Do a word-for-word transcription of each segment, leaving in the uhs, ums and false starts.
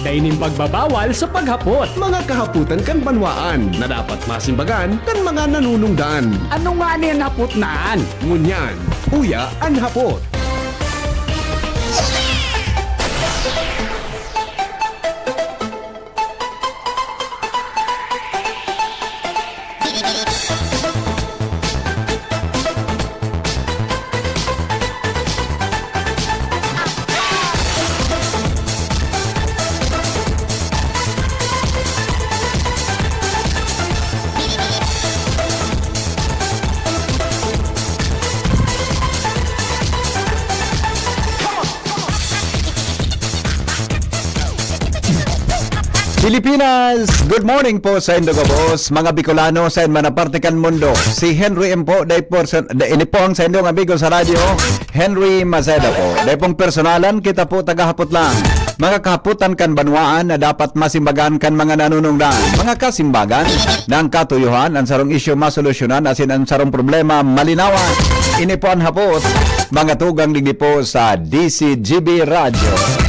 Dai nin pagbabawal sa paghapot. Mga kahapotan kan banwaan na dapat masimbagan kan mga nanunungdan. Ano ngani an hapot na an? Ngunyan, uya an hapot. Pilipinas, good morning po sa indo gabos, mga Bicolano sa man na parte kan mundo. Si Henry M po, dai po sa, da, ini po ang sa indong amigo sa radyo, Henry Macedo po. Dai pong personalan, kita po tagahapot lang. Mga kahapotan kan banwaan na dapat masimbagan kan mga nanunungdan. Mga kasimbagan, na ang katuyohan, ang sarong isyu masolusyonan, asin ang sarong problema malinawan. Ini po an hapot, mga tugang digdi po sa D C G B Radyo.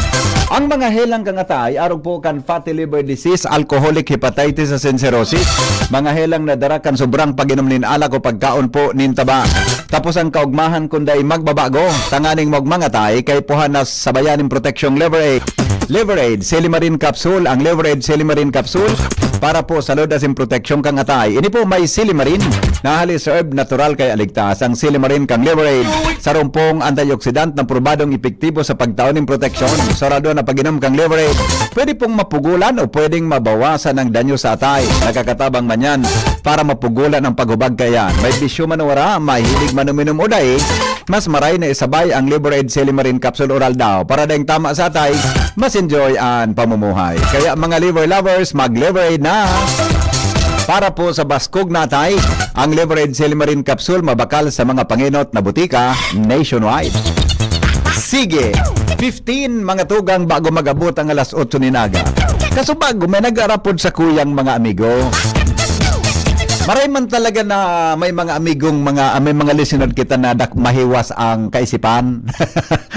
Ang mga helang kan atay, arog po kan fatty liver disease, alcoholic hepatitis asin cirrhosis, mga helang na dara kan sobrang pag-inom nin alak o pagkaon po nin taba. Tapos ang kaugmahan kun dai magbabago, tanganing maugma an atay, kaipuhan na sabayan nin proteksyong Liver Aid. Liver Aid Silimarin Capsule, ang Liver Aid Silimarin Capsule para po sa lod asin proteksyon kan atay. Ini po may silimarin na hali sa herb natural kaya ligtas. Ang silimarin kan Liver Aid, sarong pong antioxidant na probadong epektibo sa pagtao nin proteksyon. Sarado na pag-inom kan Liver Aid, pwede pong mapugulan o pwedeng mabawasan ang danyo sa atay. Nakakatabang man yan para mapugulan ang paghubag kaiyan. May bisyo man o wara, mahilig man uminom o dai, mas maray na isabay ang Liver Aid Silimarin Capsule Oral daw para daing tama sa atay, mas enjoy an pamumuhay. Kaya mga liver lovers, mag-Liver Aid na! Para po sa baskog na atay, ang Liver Aid Silimarin Capsule mabakal sa mga pangenot na butika nationwide. Sige, fifteen mga tugang bago mag-abot ang alas otso nin aga. Kaso bago, may nag-aarapod sa kuyang mga amigo. Maray man talaga na may mga amigong mga, ah, may mga listener kita na dak-, mahiwas ang kaisipan.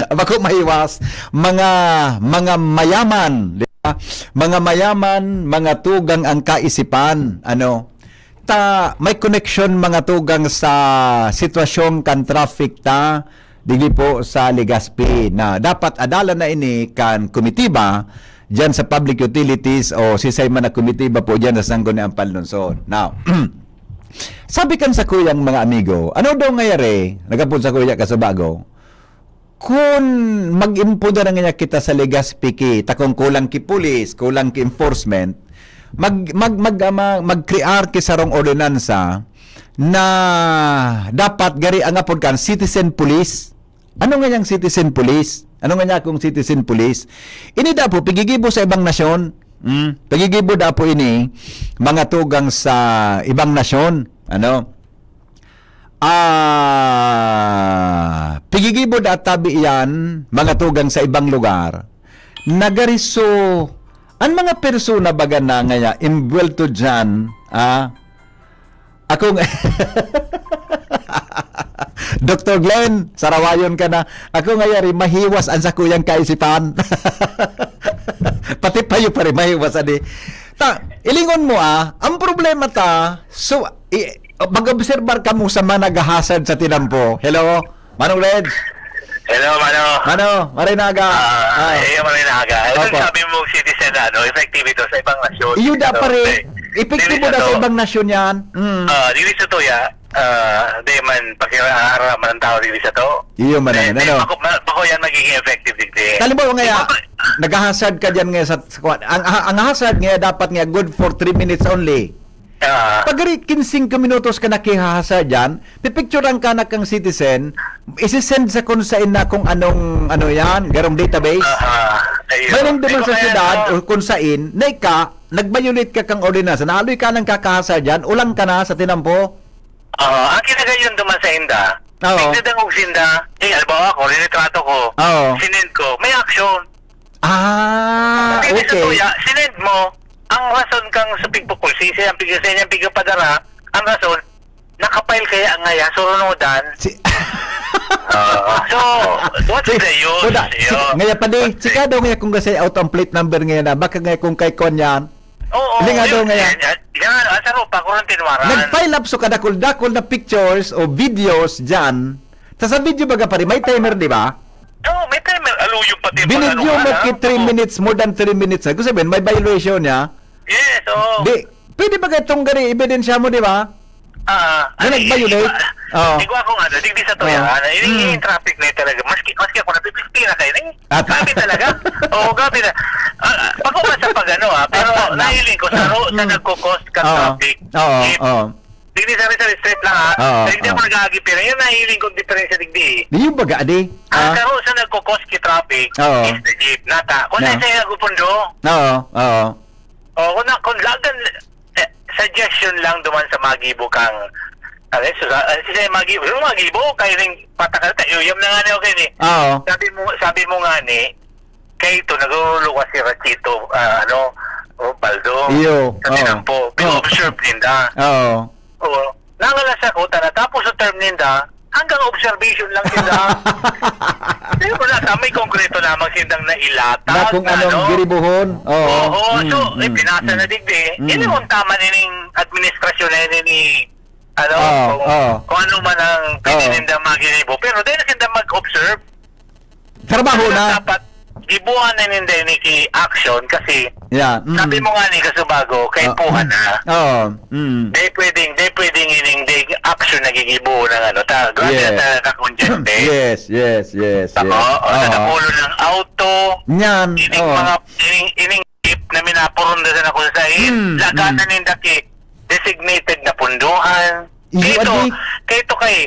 Bako mahiwas, mga, mga mayaman, di ba? Mga mayaman, mga tugang ang kaisipan, ano? Ta, may koneksyon mga tugang sa sitwasyon kan traffic ta, digdi po sa Legazpi, na dapat adalan na ini kan komitiba diyan sa public utilities o sisay man na komitiba po diyan sa Sangguniang Panlungsod. Now, sabi kan sakuyang mga amigo, "Ano daw ngayari?" Nagapod sakuya ka sa bago, "Kun mag-impoder na ngaya kita sa Legazpi ki, ta kun kulang ki pulis, kulang ki enforcement, mag, mag, mag, ah, ma-, mag-crear ki sarong ordinansa na dapat gari ang apod kan citizen police." Ano nga yang citizen police? Ano nga niya kung citizen police? Ini daw po, pigigibo sa ibang nasyon. Hmm? Pigigibo daw po ini, mga tugang sa ibang nasyon. Ano? Ah, pigigibo daw tabi iyan, mga tugang sa ibang lugar. Nagariso, ang mga persona baga na ngaya, inbuwelto dyan, ah, akong, Doktor Glenn, sarawayon ka na. Ako ngayari, mahiwas ang sakuyang kaisipan. Pati payo pa rin, mahiwas, adi. Ta, ilingon mo, ah, ang problema ta, so, i-, mag-obserbar ka mo sa mga naghahasad sa tinampo. Hello? Manong Reg? Hello, Mano. Mano, maray na aga. Ah, Ah. eh, maray na aga. Ito Opo. sabi mo, citizen na, ano, effective ito sa ibang nasyon. Iyo da, Ito, pare. eh, Epektibo dili na sa sa to. ibang nasyon yan. Mm. Ah, dili sa to, ya. Ah, di man, pakiaraman ang tao dili sa to. Iyo man Di, ang, di, ano? bako, ma-, bako yan magiging effective, digdi. Halimbawa nga, Di ba, naghahasad ka dyan nga sa, sa kwan. Ang, ang hazard nga dapat nga good for three minutes only. Ah. Pag ari, kinsing minutos ka nakihahasa dyan, pipicturan ka na kang citizen, isi-send sa kung sain na kung anong, ano yan, garong database. Ah, ah. Ayun. Mayroon duman Di ba sa kaya syudad ano? o kung sain, na ika, nag-violate ka kang ordinansa, naaloy ka ng kakahasa dyan, ulang ka na sa tinampo. Ah, ang kinagayon duman sa inda, Oo. nagdadangog sinda, eh, halimbawa ako, rinitrato ko, Oo. sinend ko, may action. Ah, Dili sa okay. tuya, sinend mo, ang rason kang sa pigpukul, si, si, ang pig-, sa inyong pigpapadara, ang rason, naka-file kaya ang ngaya, surunudan. Si- Ah, so, what's the use? Wala. Yun. Ngaya pa di, chika daw ngaya kung kasi auto ang plate number ngayon na. Baka ngaya kung kay Kwan yan. Oo, Linga daw yun, ngaya. Yan, yan. Yan, asa ro pa, quarantine warrant. Nag-pile up so kadakol-dakol na pictures o videos dyan. Ta sa video baga pare, may timer, di ba? Oo, may timer. Aluyo pati pag Binidyo ano mo ka ki na. Three Oo. minutes, more than three minutes. Gusto sabihin, may violation niya. Yes, oo. Di, pwede ba itong gari, ebidensya mo, di ba? Ah, Na ay, nag-violate? iba. Oo. Igwa ko nga, no, digdi sa tuya, Oo. na, yung, Mm. yung traffic na yun talaga, maski, maski ako napipisti na kayo, eh. At Grabe talaga. Oo, grabe na. Ah, ah, pag-uman sa pag-ano, ah, pero Ah, ah, nahiling ko, sa ro-, sa Mm. nagkukos ka Oo. traffic, Oo, jeep. oo. Digdi sa Rizal Street lang, ah. Oo, Pero hindi ako oo. nag-aagi, pero yung nahiling kong diferensya digdi, eh. Di yung baga, di? Ang Ah. karo sa nagkukos ki traffic Oo. is the jeep. Nata, kung Na. saan sa'yo nagpupundo. Oo, oo. Oh, kung na, kung lagan, eh, suggestion lang duman sa magibo kang, ano, sa, ano, sa magibo, yung magibo, kayo rin patakal tayo, uyam na nga niya, okay, ni. Oo. Sabi mo, sabi mo nga ni, kay ito, nagrurulo ka si Rachito, ah, ano, o Baldo, Iyo, sa oo. tinampo. Oo. Pino-observe ninda. Oo. Oo. Nangalas ako, ta, natapos ang term ninda, hanggang observation lang sila. Pero wala, ta, may konkreto lamang sindang nailatag Na kung na, anong ano? giribuhon. Oo. Oo, Mm, so, eh, mm, pinasa mm. na digdi. Mm. Yun yung tama nining administrasyon na yun ni, ano, Oo, kung, oo. kung ano man ang pwede Oo. ninda magiribo. Pero dahil na sila mag-observe, Trabaho pero na. dapat gibuhan na ninda ni ki action kasi Yeah, mm. sabi mo nga ni Kasubago, kay Oo. puhan na. Oo, mm. Di pwedeng, di pwedeng ining di action na gigibo ng ano, ta, grabe Yes. na talaga ka-congested. Yes, yes, yes, Tama? yes. O, sa Aha. napulo ng auto, Yan, ining oo. mga, ining, ining jeep na minaporundasan ako sa sain, Mm, laga mm. na ninda ki designated na punduhan. Iyo, Kay ito, adi. kay ito kay,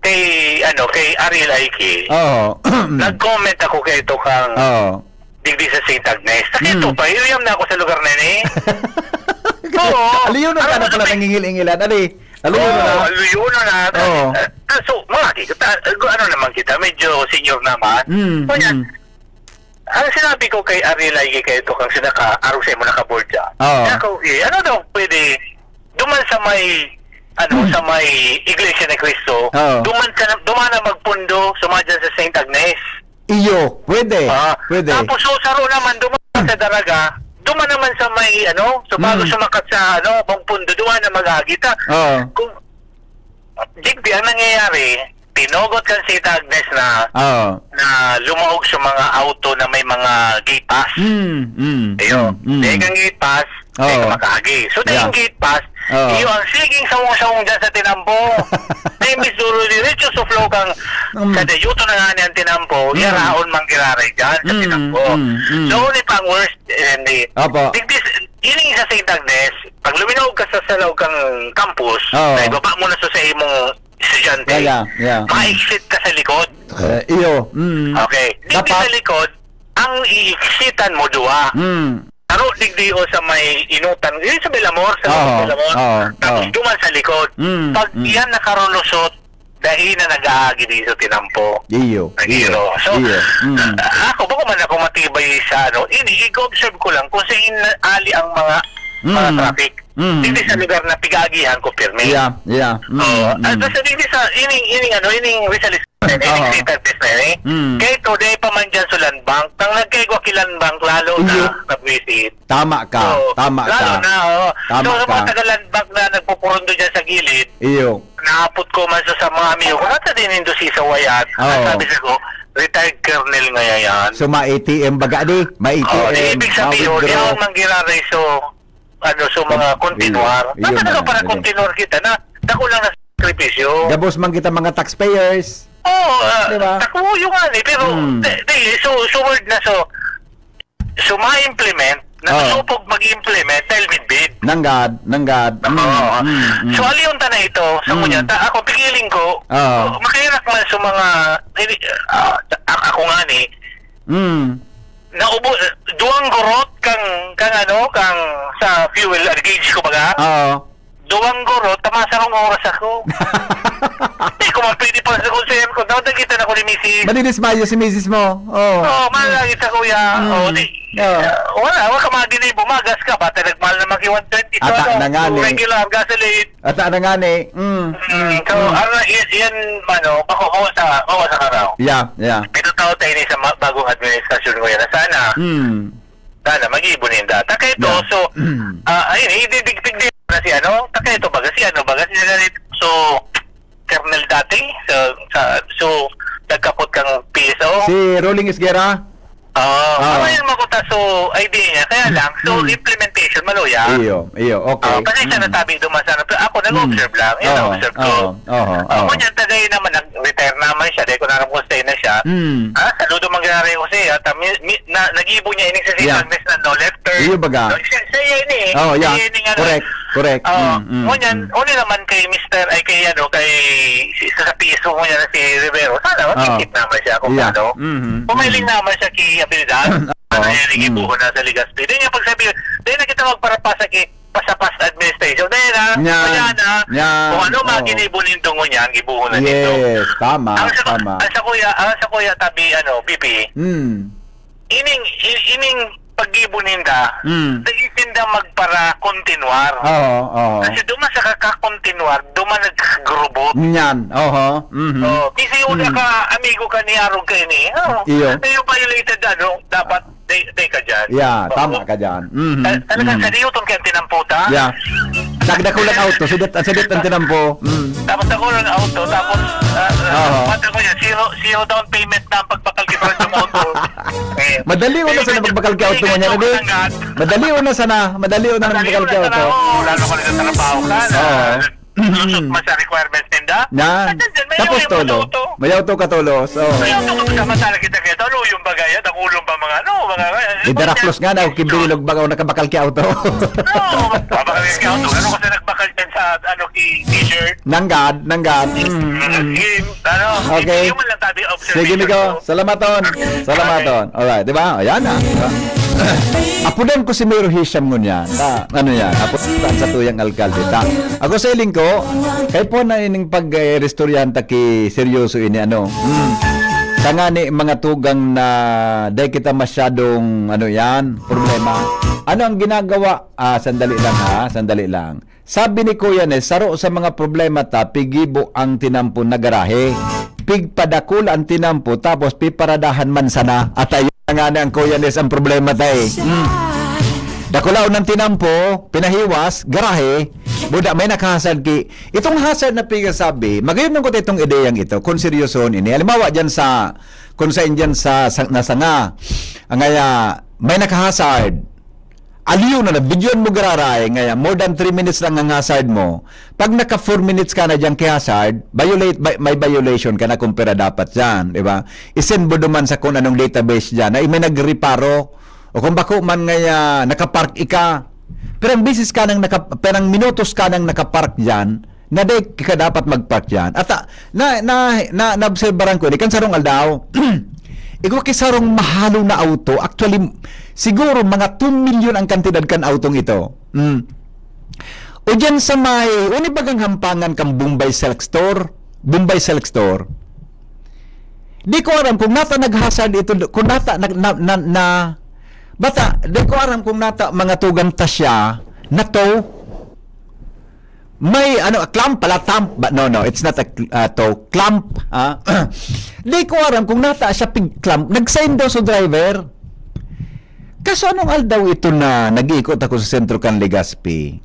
kay, ano, kay Ariel Aiki. Oo. Nag-comment ako kay ito kang Oo. digdi sa Saint Agnes. Sakit Mm. to pa, iyuyam na ako sa lugar na ni. Oo. Aliyo na Alam ka mo na pala sabi nangingil-ingilan. Ali, aliyo na Oo, na. aliyo na na. Oo. Ah, so, mga kita, ano naman kita, medyo senior naman. Mm, Kaya, mm. ang sinabi ko kay Ariel Aiki, kay ito kang sinaka, arusay mo naka-board dyan. Oo. Kaya ako, eh, ano daw pwede, duman sa may, ano, Hmm. sa may Iglesia ni Cristo, Oo. duman ka na, duman na magpundo, suma dyan sa Saint Agnes. Iyo, pwede. Ah, Pwede. tapos so, saro naman, duman sa Daraga, duman naman sa may, ano, so bago Hmm. sumakat sa, ano, magpundo, duman na mag-agi ta. Oo. Kung, digdi, ang nangyayari, tinugot kan Saint Agnes na, Oo. na lumaog sa mga auto na may mga gate pass. Mm, mm, Iyo, mm, mm. dahil kang gate pass, Oo. dahil ka makaagi. So, dahil Oo. gate pass, Oo. iyo ang siging sawong-sawong dyan sa tinampo. Dahil misduro diretso sa flow kang Mm. sa dayuto na nga niyang tinampo, Mm. yaraon mang giraray dyan sa Mm, tinampo. mm, mm. So, ni pang worst, and the, Opo. digdi, ining sa Saint Agnes, pag luminaog ka sa salaw kang campus, Oo. na ibaba mo na sa, sa imong estudyante, Yeah, yeah, yeah. ma-exit ka sa likod. Eh, iyo. Mm. Okay. Digdi Dapat sa likod, ang i-exitan mo, duwa. Mm. Saro digdi o sa may inutan. Yun sa Belamor, sa Oo, Belamor. oo, Tapos oo. duman sa likod. Mm, Pag mm. yan nakarulusot, dahil na nag-aagi di sa tinampo. Iyo, Ang iyo, iro. So, iyo. Mm. ah, ako, bako man ako matibay sa ano, ini, i-observe ko lang kung saan ali ang mga, mga Mm. traffic. Mm. Hindi sa lugar na pigaagihan ko, pirmi. Yeah, yeah. Mm, Oo. Ah, mm. basta hindi sa, ining, ining ano, ining Rizal Street, ining Oo. Saint Agnes na yun, eh. Mm. Kaya ito, dahil pa man dyan sa land bank, nang nagkaigwa ki land bank, lalo na Iyo. nabwisit. Tama ka, Oo. tama Lalo ka. na, oo. Tama So, sa mga ka. taga land bank na nagpupurundo dyan sa gilid, Iyo. naapot ko man sa, sa mga amigo ko, nasa din nindo si Sawayan. Ang Oo. sabi sa ko, retired colonel ngaya yan. So, ma-A T M baga di? Ma-A T M, Oo, di ibig sabihin, ma-withdraw. di ako manggiraray, so, ano, so, mga Iyo, kontinwar. iyo Nasa na, na pala iyo. kontinwar kita na, dako lang na sakripisyo. Gabos man kita mga taxpayers. Oo, ah, Di ba? tako yung ano, eh, pero, Hmm. di, di, so, so word na, so, so ma-implement, Oo. nakasupog mag-implement dahil midbid. Nanggad, nanggad. Oo. Mm, mm, mm. So, aliyon ta na ito, sa Mm. kunya, ta, ako, pigiling ko, Oo. makahirak man sa mga, hindi, ah, a-, ako nga ni, Mm. naubo, duwang gurot kang, kang ano, kang sa fuel gauge ko baga. Oo. Duwang gurot, tama sa rong oras ako. Hindi ko man pwede pa sa konsehal ko. Nakita na ko ni misis. Madidismayo si misis mo. Oh. Oo, malangit sa kuya. Mm. Oh, di. Oo. Ah, wala, wala ka mga ginibo, magas ka, bata nagmahal na maki one twenty. Ata na nga ni. Regular gasoline. Ata na nga ni. Mm, Mm, mm, so, mm. Ano, yan, yan, ano, bako, bako sa, bako sa karaw. Yeah, yeah. Ito tao tayo ni sa ma-, bagong administrasyon ko yan. Sana, Mm. sana, mag-iibon yung data. Kaya ito, Yeah. so, Mm. ah, ayun, ibibigpig din na si ano, ta kaya ito baga, si ano baga, si General, so, Colonel dati, sa, sa, so, nagkapot kang P S O. Si Rolling Esguerra? Oo. Ah. Ano yung makuta, so, idea niya. Kaya lang, so, Mm. implementation, maluya. Iyo, iyo, okay. Ah, pasensya na Mm. tabi duman sa ano, pero ako, Mm. nag-observe lang. Yan, Oo, observe ko. oo, oo, Ah, oo. Ngunyan, tagay naman, nag-retire naman siya, dahil ko na alam kung stay na siya. Mm. Ah, saludo mangyari ko siya, ah, tam-, mi-, na, nag-ibo niya ining sa Iyo. Sisal, Miss Nando, left turn. Iyo baga. So, siya, siya yan eh. Oo, yeah. Siya yan yung ano. Correct, correct. Oo. Mm, mm, Ngunyan, mm. uli naman kay Mister, ay, kay ano, kay, si, sa, sa P S O ngunyan na si Rivero. Sana, Oo. matikit naman siya kung Yeah. ano. Mhm, Pumiling mhm. naman siya kay Abilidad. Ano Oo. yan, Mm. igibuhon na sa Legazpi. Di niya pagsabi, di na kita magparapasa kay pasapas administration. Dahil na, Yan. kaya na, Yan. kung ano, Oo. maginibo nindong ngunyan, gibuhon na nito. Yes, tama, Ang sa, tama. ang sa kuya, ang sa kuya, tabi, ano, B P, Mm. ining, i-, ining paggibo ninda, Mm. dai sinda magpara-kontinuar. Oo, oo. Kasi duman sa kakakontinuar, duman nagkakagurubot. Yan, oho. Mhm. Oh, kasi una Mm. ka, amigo ka ni Arog ka ini. Oh, Iyo. Kayo violated, ano, dapat, day, day ka dyan. Yeah, Oo. tama ka dyan. Mhm, Tal-, talagang mhm. Sadiyoton kaya tinamputa. Yeah. Nagdakul ang auto, sidot, sidot ang tinampo. Mm. Tapos ako ng auto, tapos, ah, ah, Oo. mata ko yan, zero, zero down payment na ang pagbakal kay Franz sa motor. Eh, Madali una eh, sana medyo magbakal kay auto mo niya, medyo hindi? Madali una sana, madali una Madali magbakal una kay sana, auto. Oo, lalo ka nagtatrabaho ka na. Oo. Lusot man sa requirements ninda. Yan. At nandyan, may Tapos auto, may tolo. auto. May auto ka tolo. So, May auto ka, samantala kita kaya tolo, yung bagay, at ang ulong pa mga ano, mga, Idaraklos nga na, okay, bilog baga, nakabakal kay auto. Oo, mabakal kay auto. Ano kasi nagbakal dyan sa, ano, ki-, t-shirt? Nanggad, nanggad. Mm, mm. Sige, ano, Okay. Yun man lang tabi, observation Sige, Migo. ko. Salamaton. Salamaton. Okay. Alright, di ba? Ayan na. Di ba? Apudan ko si Mayor Hisham ngunyan. Ta, ano yan? Apudan sa tuyang alkalde. Ta, ako sa iling ko, kay po na ining pag-istoryahan ta ki seryoso ini, ano? Hmm. Tangani mga tugang na dai kita masyadong, ano yan, problema. Ano ang ginagawa? Ah, sandali lang ha, sandali lang. Sabi ni Kuya Nes, saro sa mga problema ta, pigibo ang tinampo na garahe. Pigpadakula ang tinampo, tapos piparadahan man sana. At ayun na nga na ang Kuya Nes ang problema ta eh. Hmm. Dakulaon ang tinampo, pinahiwas, garahe, buda may nakahasad ki. Itong hazard na pinasabi, magayon lang ko itong ideyang ito, kung seryosohon ini. Halimbawa, dyan sa, kung saan dyan sa, sa nasanga, ang kaya, may nakahasad, aliw na na, videoan mo gararay, ngaya more than three minutes lang ang hazard mo. Pag naka four minutes ka na diyan kay hazard, violate, vi-, may violation ka na kung pira dapat diyan, di ba? I-send mo duman sa kung anong database diyan na may nagreparo o kung bako man ngaya nakapark ika. Pero ang bisis ka nang naka, pero ang minutos ka nang nakapark diyan, na di ka dapat magpark diyan. At, ah, na, na, na, naobserbaran ko, di kan sarong aldaw, igwa ki sarong mahalo na auto. Actually, siguro mga two million ang kantidad kan autong ito. Mm. O diyan sa may, uni bagang hampangan kang Bombay Silk Store? Bombay Silk Store. Di ko aram kung nata naghasad ito, kung nata nag-, na, na, na, bata, di ko aram kung nata mga tugang ta siya na to. May, ano, a clamp pala, thumb, but no, no, it's not a cl-, ah, to, clamp, ah. Di ko aram kung nata siya pig-clamp. Nag-sign daw sa driver. Kaso anong aldaw ito na nag-iikot ako sa sentro kan Legazpi?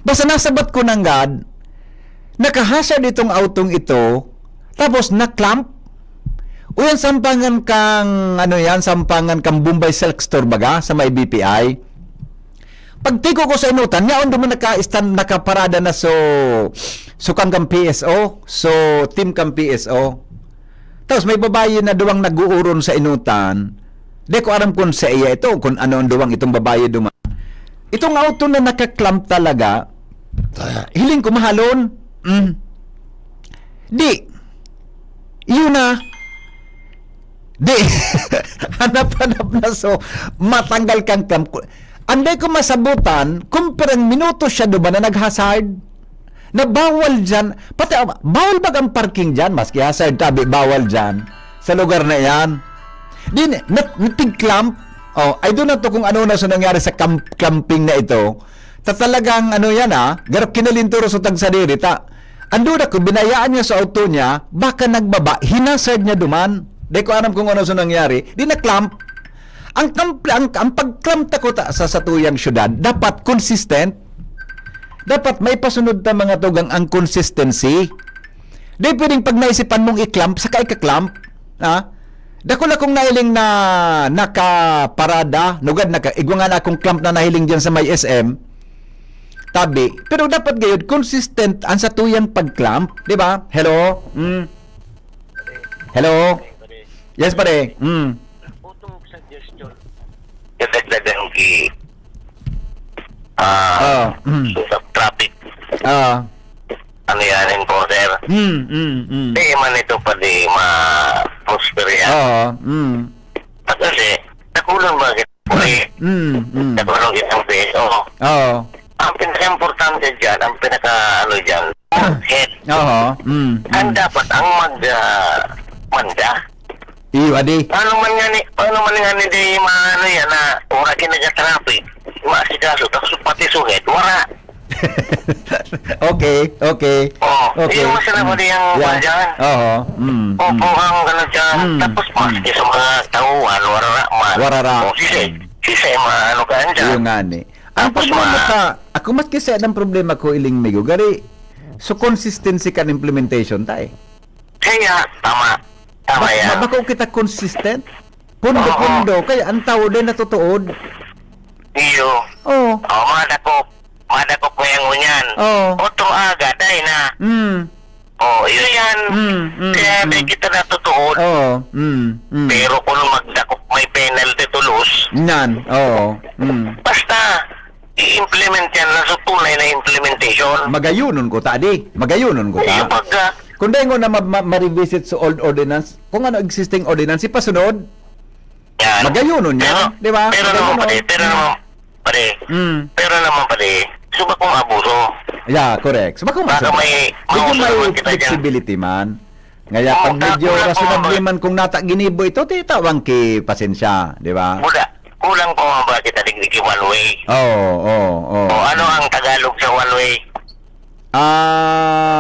Basta nasabat ko nanggad, nakahasad itong autong ito, tapos na-clamp. O yan, sampangan kang, ano yan, sampangan kang Bombay Silk Store baga, sa may B P I. Pagtiko ko sa inutan, yaon duman naka-stand, nakaparada na so, so kanggang P S O, so team kang P S O. Tapos may babayi na duwang nag-uuron sa inutan. Di ko aram kung sa iya ito, kung ano ang duwang itong babayi duman. Itong auto na naka-clamp talaga, hiling ko mahalon. Mm. Di. Yun na. Di. Hanap-hanap na so, matanggal kang clamp. Anday ko masabutan, kung pirang minuto siya duman na naghasard. na bawal diyan, pati, ah, bawal bag ang parking diyan, maski hazard tabi, bawal diyan, sa lugar na iyan. Di, na, napigclamp. Oh, I don't know to kung ano na so nangyari sa clamp-, clamping na ito. Ta talagang ano yan, ah, garap kinalinturo sa tagsadiri, ta. Ang duda ko, binayaan niya sa auto niya, baka nagbaba, hinazard niya duman. Di ko aram kung ano so nangyari. Di na-clamp. Ang, kam-, ang, ang pag-clamp ta ko ta, sa satuyang syudad, dapat consistent. Dapat may pasunod ta mga tugang ang consistency. Di pwedeng pag naisipan mong i-clamp, saka ika-clamp. Ha? Dakula kong nailing na nakaparada, nugad naka, igwa nga na akong clamp na nahiling diyan sa may S M. Tabi. Pero dapat gayud, consistent ang satuyang pag-clamp. Di ba? Hello? Mm. Hello? Yes, pare. Mm. Utong suggestion. Kadagdagan ki, ah, Ah, mm. sa traffic. Ah. Ano yan, enforcer? Mm, mm, mm. Di man ito pwede ma-prosper yan. Oo, mm. Kasi, nakulang ba kita? Pwede. Mm, mm. Nakulang kitang P S O. Oo. Ang pinaka-importante dyan, ang pinaka-ano dyan, head. Oo, mm, Ang mm. dapat, ang mag, ah, manda. Iyo, adi. Paano man nga ni, paano man nga ni di maano yan na wala kinaga-traffic? Maasikaso, tapos pati suhit, wala. Okay, okay. Oh, Okay. yung masarap Mm. din yung Yeah. kwan dyan. Oo. Mm, Opo, mm. ang ano dyan. Mm, Tapos mm. maski sa mga tauhan, warara man. Warara. O, sisay, Mm. sisay, maano ka dyan. Iyo nga ni. Ang Tapos problema ma- ka, ako maski sa ang problema ko, iling migo, gari, so consistency kan implementation, tay. Kaya, tama. Tama Bak-, yan. ba-, bako kita consistent? Pundo-pundo, Oo. kaya ang tao din natutuod. Iyo. Oo. Oh, madakop. Madakop ngayang ngunyan. Oo. Otro aga, dai na. Mm. Oh, yun yan. Mm, mm, Kaya di mm. kita natutuod. Oo. Mm, mm. Pero kung magdakop, may penalty to lose. Nan, oo. Mm. Basta, i-implement yan na sa tunay na implementation. Magayunon ko ta, di? Magayunon ko ta. Yung pagka- Kung dahil nga na ma-, ma-, ma-revisit sa old ordinance, kung ano existing ordinance, ipasunod. Yan. Magayunon yan, Pero, di ba? pero naman, Magayunon. pare, pero naman, pare, Mm. pero naman, pare, suba kong abuso. Yeah, correct. So, baka Baka may, may medyo mauso may naman kita dyan. flexibility man. Ngaya, Oo, pag medyo kulang pa rason nga ba? nagliman kung nata ginibo ito, ti tawang ki pasensya, di ba? Kulang, kulang pa nga ba kita digdi ki one way? Oo, oo, oo. O, ano ang Tagalog sa one way? Ah,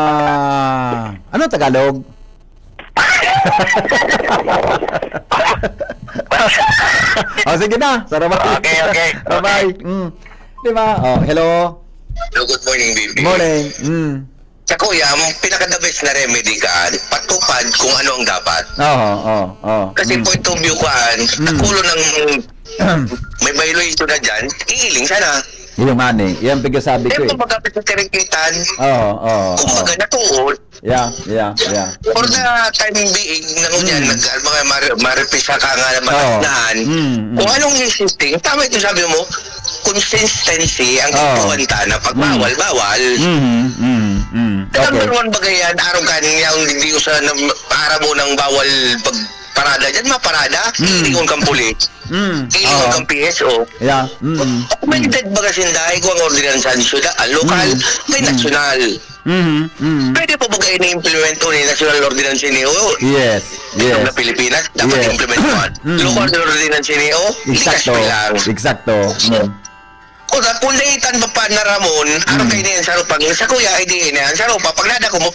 ano Tagalog? Oh, sige na. Sarabay. Okay, okay. Bye-bye. Mm. Di ba? Oh, hello. Hello, good morning, B P. Morning. Mm. Sa kuya, ang pinaka-the best na remedy kaan, patupad kung ano ang dapat. Oo, oo, oo. Kasi Mm. point of view kaan, Mm. nakulo ng may violation na dyan, iiling sana. Yung nga ni, yan pag-asabi ko Pero eh. pag magkapit sa kirikitan, Oo, oo, kumbaga oo. natuon. Yeah, yeah, yeah. For the time being, na ngunyan, Mm. nag-, mga mar-, maripis ka nga na Oo. matatnaan, Mm, mm. kung anong existing, tama ito sabi mo, consistency ang Oo. kukuhan ta na pag Mm. bawal, bawal. Mm, mm, mm. Kaya Okay. number one bagay yan, araw ka niya, ang hindi ko sa nam-, para mo nang bawal pag parada dyan, maparada, Mm. ilingon kang pulis, Mm. ilingon Oo. kang P S O. Yeah. Mm, mm. May dead baga sindahay ko ang ordinansa ng syudad, ang lokal, Mm. may Mm. nasyonal. Mhm, mhm. Pwede pa ba kayo na-implement o ni national ordinance ini o Yes, itong yes. na Pilipinas? Dapat Yes. implement mo. Mm. Local ordinance ini o Exacto. Likas lang. Exacto. Mm. O da, kung daitan pa pa na Ramon, araw Mm. kayo na yan sa rupang, sa kuya, ay di na yan sa rupa. Pag nada ko mo,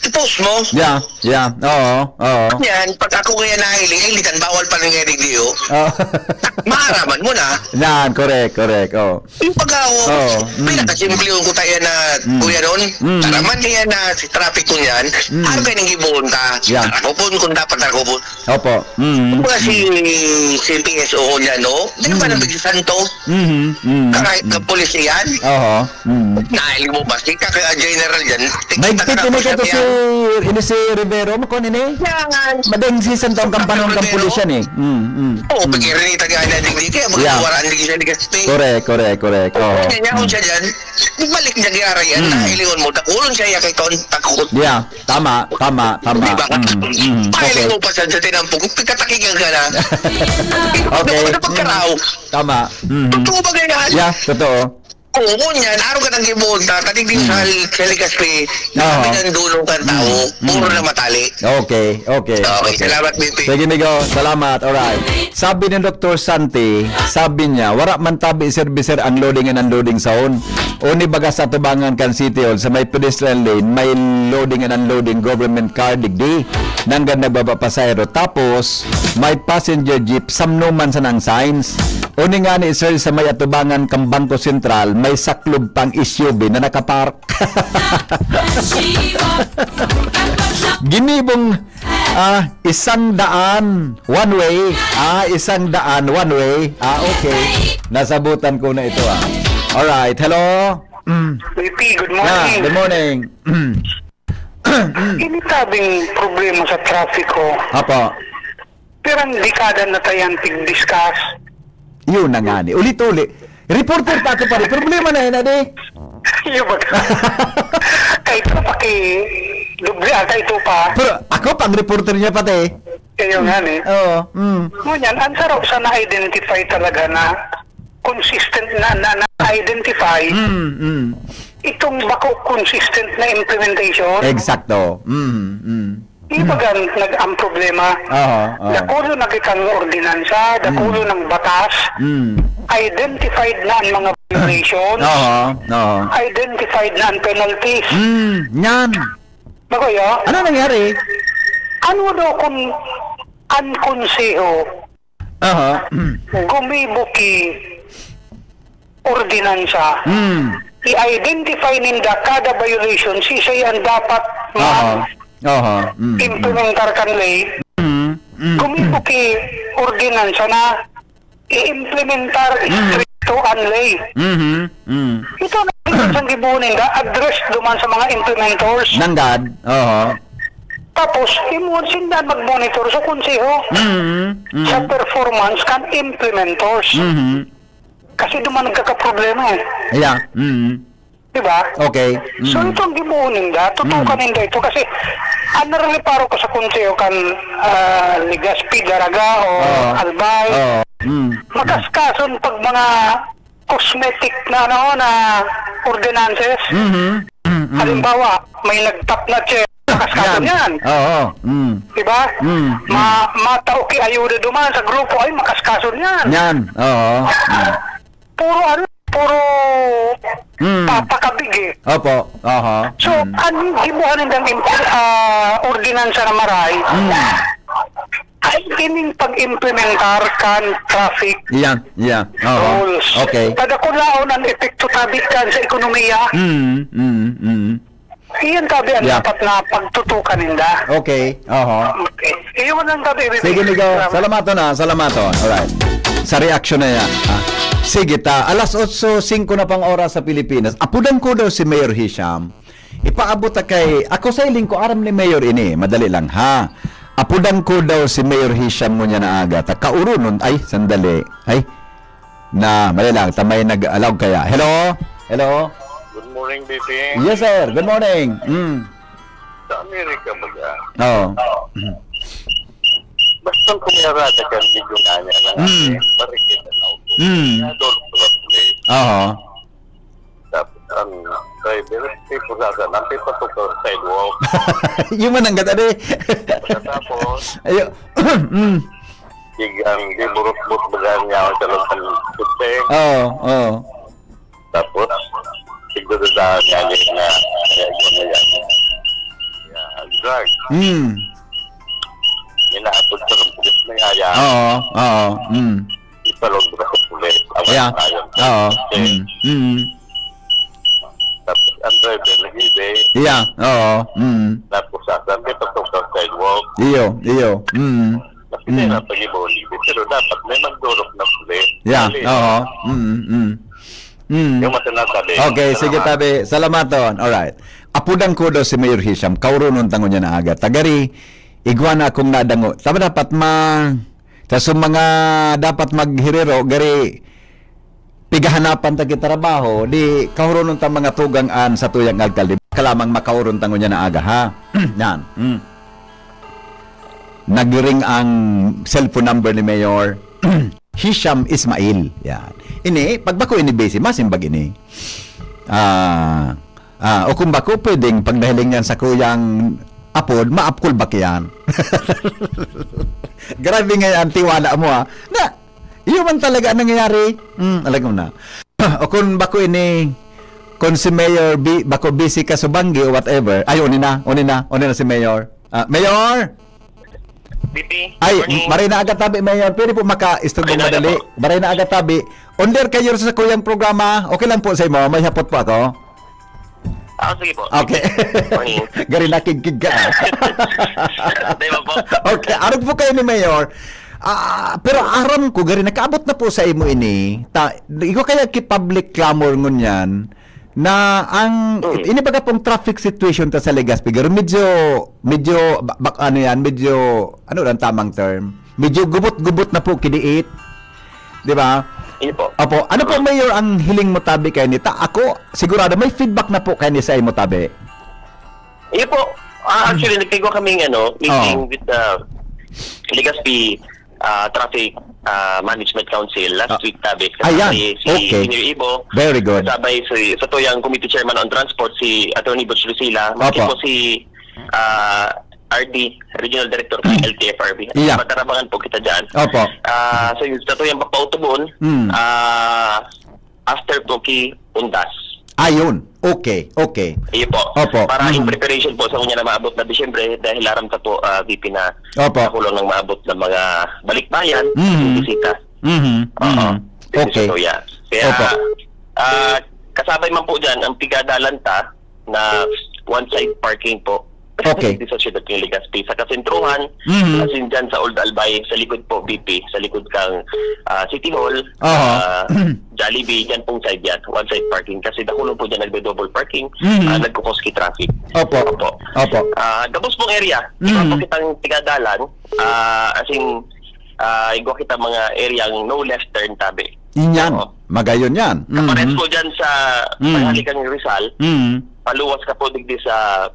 i-post mo. Yeah, yeah. Oo, oo. Yan, pag ako kaya nahiling, ay litan, bawal pa nangyari diyo. Oo. Maaraman mo na. Yan, correct, correct. Oh. Yung pag-aaway, Oo, mm. pinakasimple yung kutaya na, Mm. kuya ron, Mm. taraman niya na si traffic ko niyan, Mm. ano kayo nang gibuon ta? Yeah. Tarakopon kung dapat tarakopon. Opo. Mm. Kung mga si, Mm. si P S O ko niya, no? Di ba Mm. nang nagsisanto? Mhm, mm, Kahit mm. kapulis iyan? Oho. Mm. Nailing mo ba? Si kaka general yan. Tik-, Mahigpit tak-, ini ka to si, yan. ini si Rivero, makon ini? Yan. Madeng si Santong Santong Kampanong Rivero. Kampulisyan eh. Mm, mm, Oo, mm. pag-irinita nga na digdi, kaya Yeah. magkawara ang digdi sa ligas, eh. Correct, correct, correct. Oo. Oo. Kaya niya, kung siya dyan, balik niya giyara yan, Mm. na ilingon mo, dakulon siya, ya kay Ton, takot. Yeah, tama, tama, tama. Di ba? Mm, mm, Pahiling okay. mo pa siya sa tinampog, pagkatakigan ka na. Okay. Ano pagkaraw? Mm. Tama. Mm. Totoo ba kaya? Yeah, totoo. Oo, ngunyan, araw ka nang gibuhol ta, tanig din sa, sa Legazpi, Aha. Pinandulong kan tao, Mm. puro Mm. na matali. Okay, okay, Okay, okay. salamat, B P. Sige, Migo, salamat. Alright. Sabi ni Doktor Santi, sabi niya, wara man tabi servicer ang loading and unloading zone. Oni baga sa tubangan kan City Hall, sa may pedestrian lane, may loading and unloading government car, digdi. Nanggad nagbaba pasahero. Tapos, may passenger jeep, samno man sana ang signs. Oni nga ni sir, sa may atubangan kan Bangko Sentral, may saklob pang S U V na nakapark. Ginibong, ah, isang daan, one way. Ah, isang daan, one way. Ah, okay. Nasabutan ko na ito, ah. Alright, hello? Mm. B P, good Ah, morning. good morning. Mm. Ini tabing problema sa trafiko. Apo. Pirang dekada na tayan tig-discuss. Yun na nga ni. Ulit-uli. Reporter pa ako, pare. Problema na yun, ade. Iyo ba? Kay ito, paki-, doble ata ito pa. Pero ako pang reporter niya pati. Kayo nga ni. Oo. Mm. Ngunyan, ang sarap sa na-identify talaga na consistent na, na, na-identify Mm, mm. itong bako consistent na implementation. Exacto. Mm, mm. Ibagan nag-, ang problema. Aha, aha. Dakulo na kitang ordinansa, dakulo Mm. ng batas, Mm. identified na ang mga violations, Aha, aha. identified na ang penalties. Mm, yan. Bago yun? Ano nangyari? Ano daw kung ang konseho Aha. gumibo ki ordinansa, Mm. i-identify ninda kada violation, siisay ang dapat Aha. ma-, Aha. Mm, mm. implementar kan ley, Mm, mm, gumibo mm. ki ordinansa na i-implementar Mm. stricto an ley. Mhm, mm. Ito na isang gibo ninda, address duman sa mga implementors. Nanggad, aha. Tapos, imo sinda magmonitor sa konseho Mm, mm. sa performance kan implementors. Mhm. Kasi duman nagkakaproblema eh. Yeah, mm. Di ba? Okay. So, Mm. itong gibohon ninda, tutukan Mm. ninda ito kasi ang narareparo ko sa konseho kan, ah, Legazpi, Daraga o Oo. Albay, Oo. Mm. makaskason pag mga cosmetic na, ano, na ordinances. Mhm. Mm, mm. Halimbawa, may nagtap na chair, makaskason Yan. yan. Oo. Mm. Di ba? Mm, mm. Ma-, matao ki ayuda duman sa grupo, ay, makaskason yan. Yan. Oo. Mm. Puro ano, puro Mm. papakabig eh. Opo. Aha. So, Mm. ang gibuhan nindang imp-, ah, ordinansa na maray, Mm. ay ining pag-implementar kan traffic Yan, yan. Oo. rules. Okay. Kadakulaon ang epekto tabi kan sa ekonomiya. Mm, mm, mm. Iyan tabi ang Yeah. dapat na pagtutukan ninda. Okay. Aha. Okay. Iyon lang tabi, Bibi. Sige, Migo. Salamat. Salamaton, ah. Salamaton. Alright. Sa reaksyon na yan, ah. Sige ta. Alas otso singko na pang oras sa Pilipinas. Apudan ko daw si Mayor Hisham. Ipaabot ta kay, ako sa iling ko, aram ni Mayor ini. Madali lang, ha? Apudan ko daw si Mayor Hisham ngunyan na aga. Ta kaurunon, ay, sandali. Ay, na, mali lang. Ta may nag-alog kaya. Hello? Hello? Good morning, B P. Yes, sir. Good morning. Mm. Sa Amerika, baga. Oo. Basta kung may arada ka, medyo nga niya lang, Mm. eh, barikit ang auto. Mm. Kaya doon ko lang, eh. Oo. Tapos ang driver, tipo sa akin, ang pipatok sa sidewalk. Yung man ang gata, di. Pagkatapos, Ayo. Mm. Biglang di burot-burot baga niya ako sa loob ng kutse. Oo, oo. Tapos, siguro dahil niya ni na, kaya yun na yan. Yan, drug. Mm. Inaabot sa ng pulis na yaya. Oo, oo. Mm. Ipalog na sa pulis. Awan Yeah. tayo. Oo. Kasi, Mm. Mm. Tapos, ang driver, nag-ibig. Yeah. Oo. Mm. Tapos, sa akin, may patok sa sidewalk. Iyo, iyo. Mm. Kasi Mm. kailangan pag-ibig. Pero dapat may magdurok na pulis. Yeah. Dali. Oo. Mm, mm. Mm. Yung masanatabi. Okay, sige, Salamat. tabi. Salamaton. Alright. Apudan ko daw si Mayor Hisham. Kaurunon tango niya na aga. Tagari, igwa na akong nadango. Tama dapat ma-, ta sa mga dapat maghiriro, gari, pigahanapan ta ki trabaho, di kauronon ta mga tugang an satuyang alkalde. Baka lamang makauron tango niya na aga, ha? Yan. Mm. Nagring ang cellphone number ni Mayor. Hisham Ismail. Yan. Ini, pag bako ini busy, masimbag ini. Ah, ah, o kung bako, pwedeng pagnahiling yan sa kuyang apod, maapkol ba yan? Grabe nga yan, tiwala mo, ah. Na, iyo man talaga ang nangyayari. Hmm, alam ko na. O kung bako ini, kung si Mayor, bi, bako busy ka sa banggi o whatever. Ay, uni na, uni na, uni na si Mayor. Ah, Mayor! B P, Ay, morning. Maray na aga tabi, Mayor. Pwede po maka-istorbo Maray na aga madali. po. Maray na aga tabi. Under kayo sa kuyang programa. Okay lang po sa imo. May hapot po ako. Ah, sige po. Okay. Morning. Gari nakigkig ka. Di ba po? Okay, arog po kayo ni Mayor. Ah, pero aram ko, gari nakaabot na po sa imo ini. Ta, ikaw kaya ki public clamor ngunyan na ang Mm. ini baga pong traffic situation ta sa Legazpi, garo medyo medyo ba, ba- ano yan, medyo ano lang tamang term? Medyo gubot-gubot na po kidiit. Di ba? Yun po. Opo, ano po, Mayor, ang hiling mo tabi kay ni? Ta, ako, sigurado may feedback na po kay ni sa imo tabi. Yun po. Ah, actually, nagkaigwa kaming ano, meeting Oh. with the Legazpi ah, Traffic ah, Management Council last Ah, week, tabi. ayan. Kasabay si Okay. Engineer Ibo. Very good. Kasabay si, sa tuyang Committee Chairman on Transport, si Attorney Butch Lucila. Maski Opo. po si ah, R D, Regional Director ng L T F R B. Yeah. Matarabangan po kita dyan. Opo. Ah, so, yung sa tuyang papautubon, Mm. ah, after po ki Undas. Ayun. Okay, okay. Iyo po. Opo. Para in Mhm. preparation po sa kunya na maabot na Disyembre, dahil aram ta po, ah, V P, na Opo. nakulang ng maabot ng mga balikbayan, Mhm. bisita. Mhm. Oo. Mhm. Okay. Sa tuya. Kaya, Opo. ah, kasabay man po dyan, ang pigadalan ta na one side parking po. Okay. Dito sa Siyudad ng Legazpi, sa kasentruhan, Mhm. as in dyan sa Old Albay, sa likod po, V P, sa likod kang ah, City Hall, Aha. ah, Jollibee, dyan pong side yan, one side parking. Kasi dakulon po dyan nagdo-double parking, Mhm. ah, nagkukoski traffic. Opo. Opo. Opo. Ah, gabos pong area, Mhm. iba po kitang tigadalan, ah, as in, ah, igwa kita mga area ang no left turn tabi. Inyan. Oo. Magayon yan. Kapares Mhm. po dyan sa Mm. paghalikang Rizal, Mhm. paluwas ka po digdi sa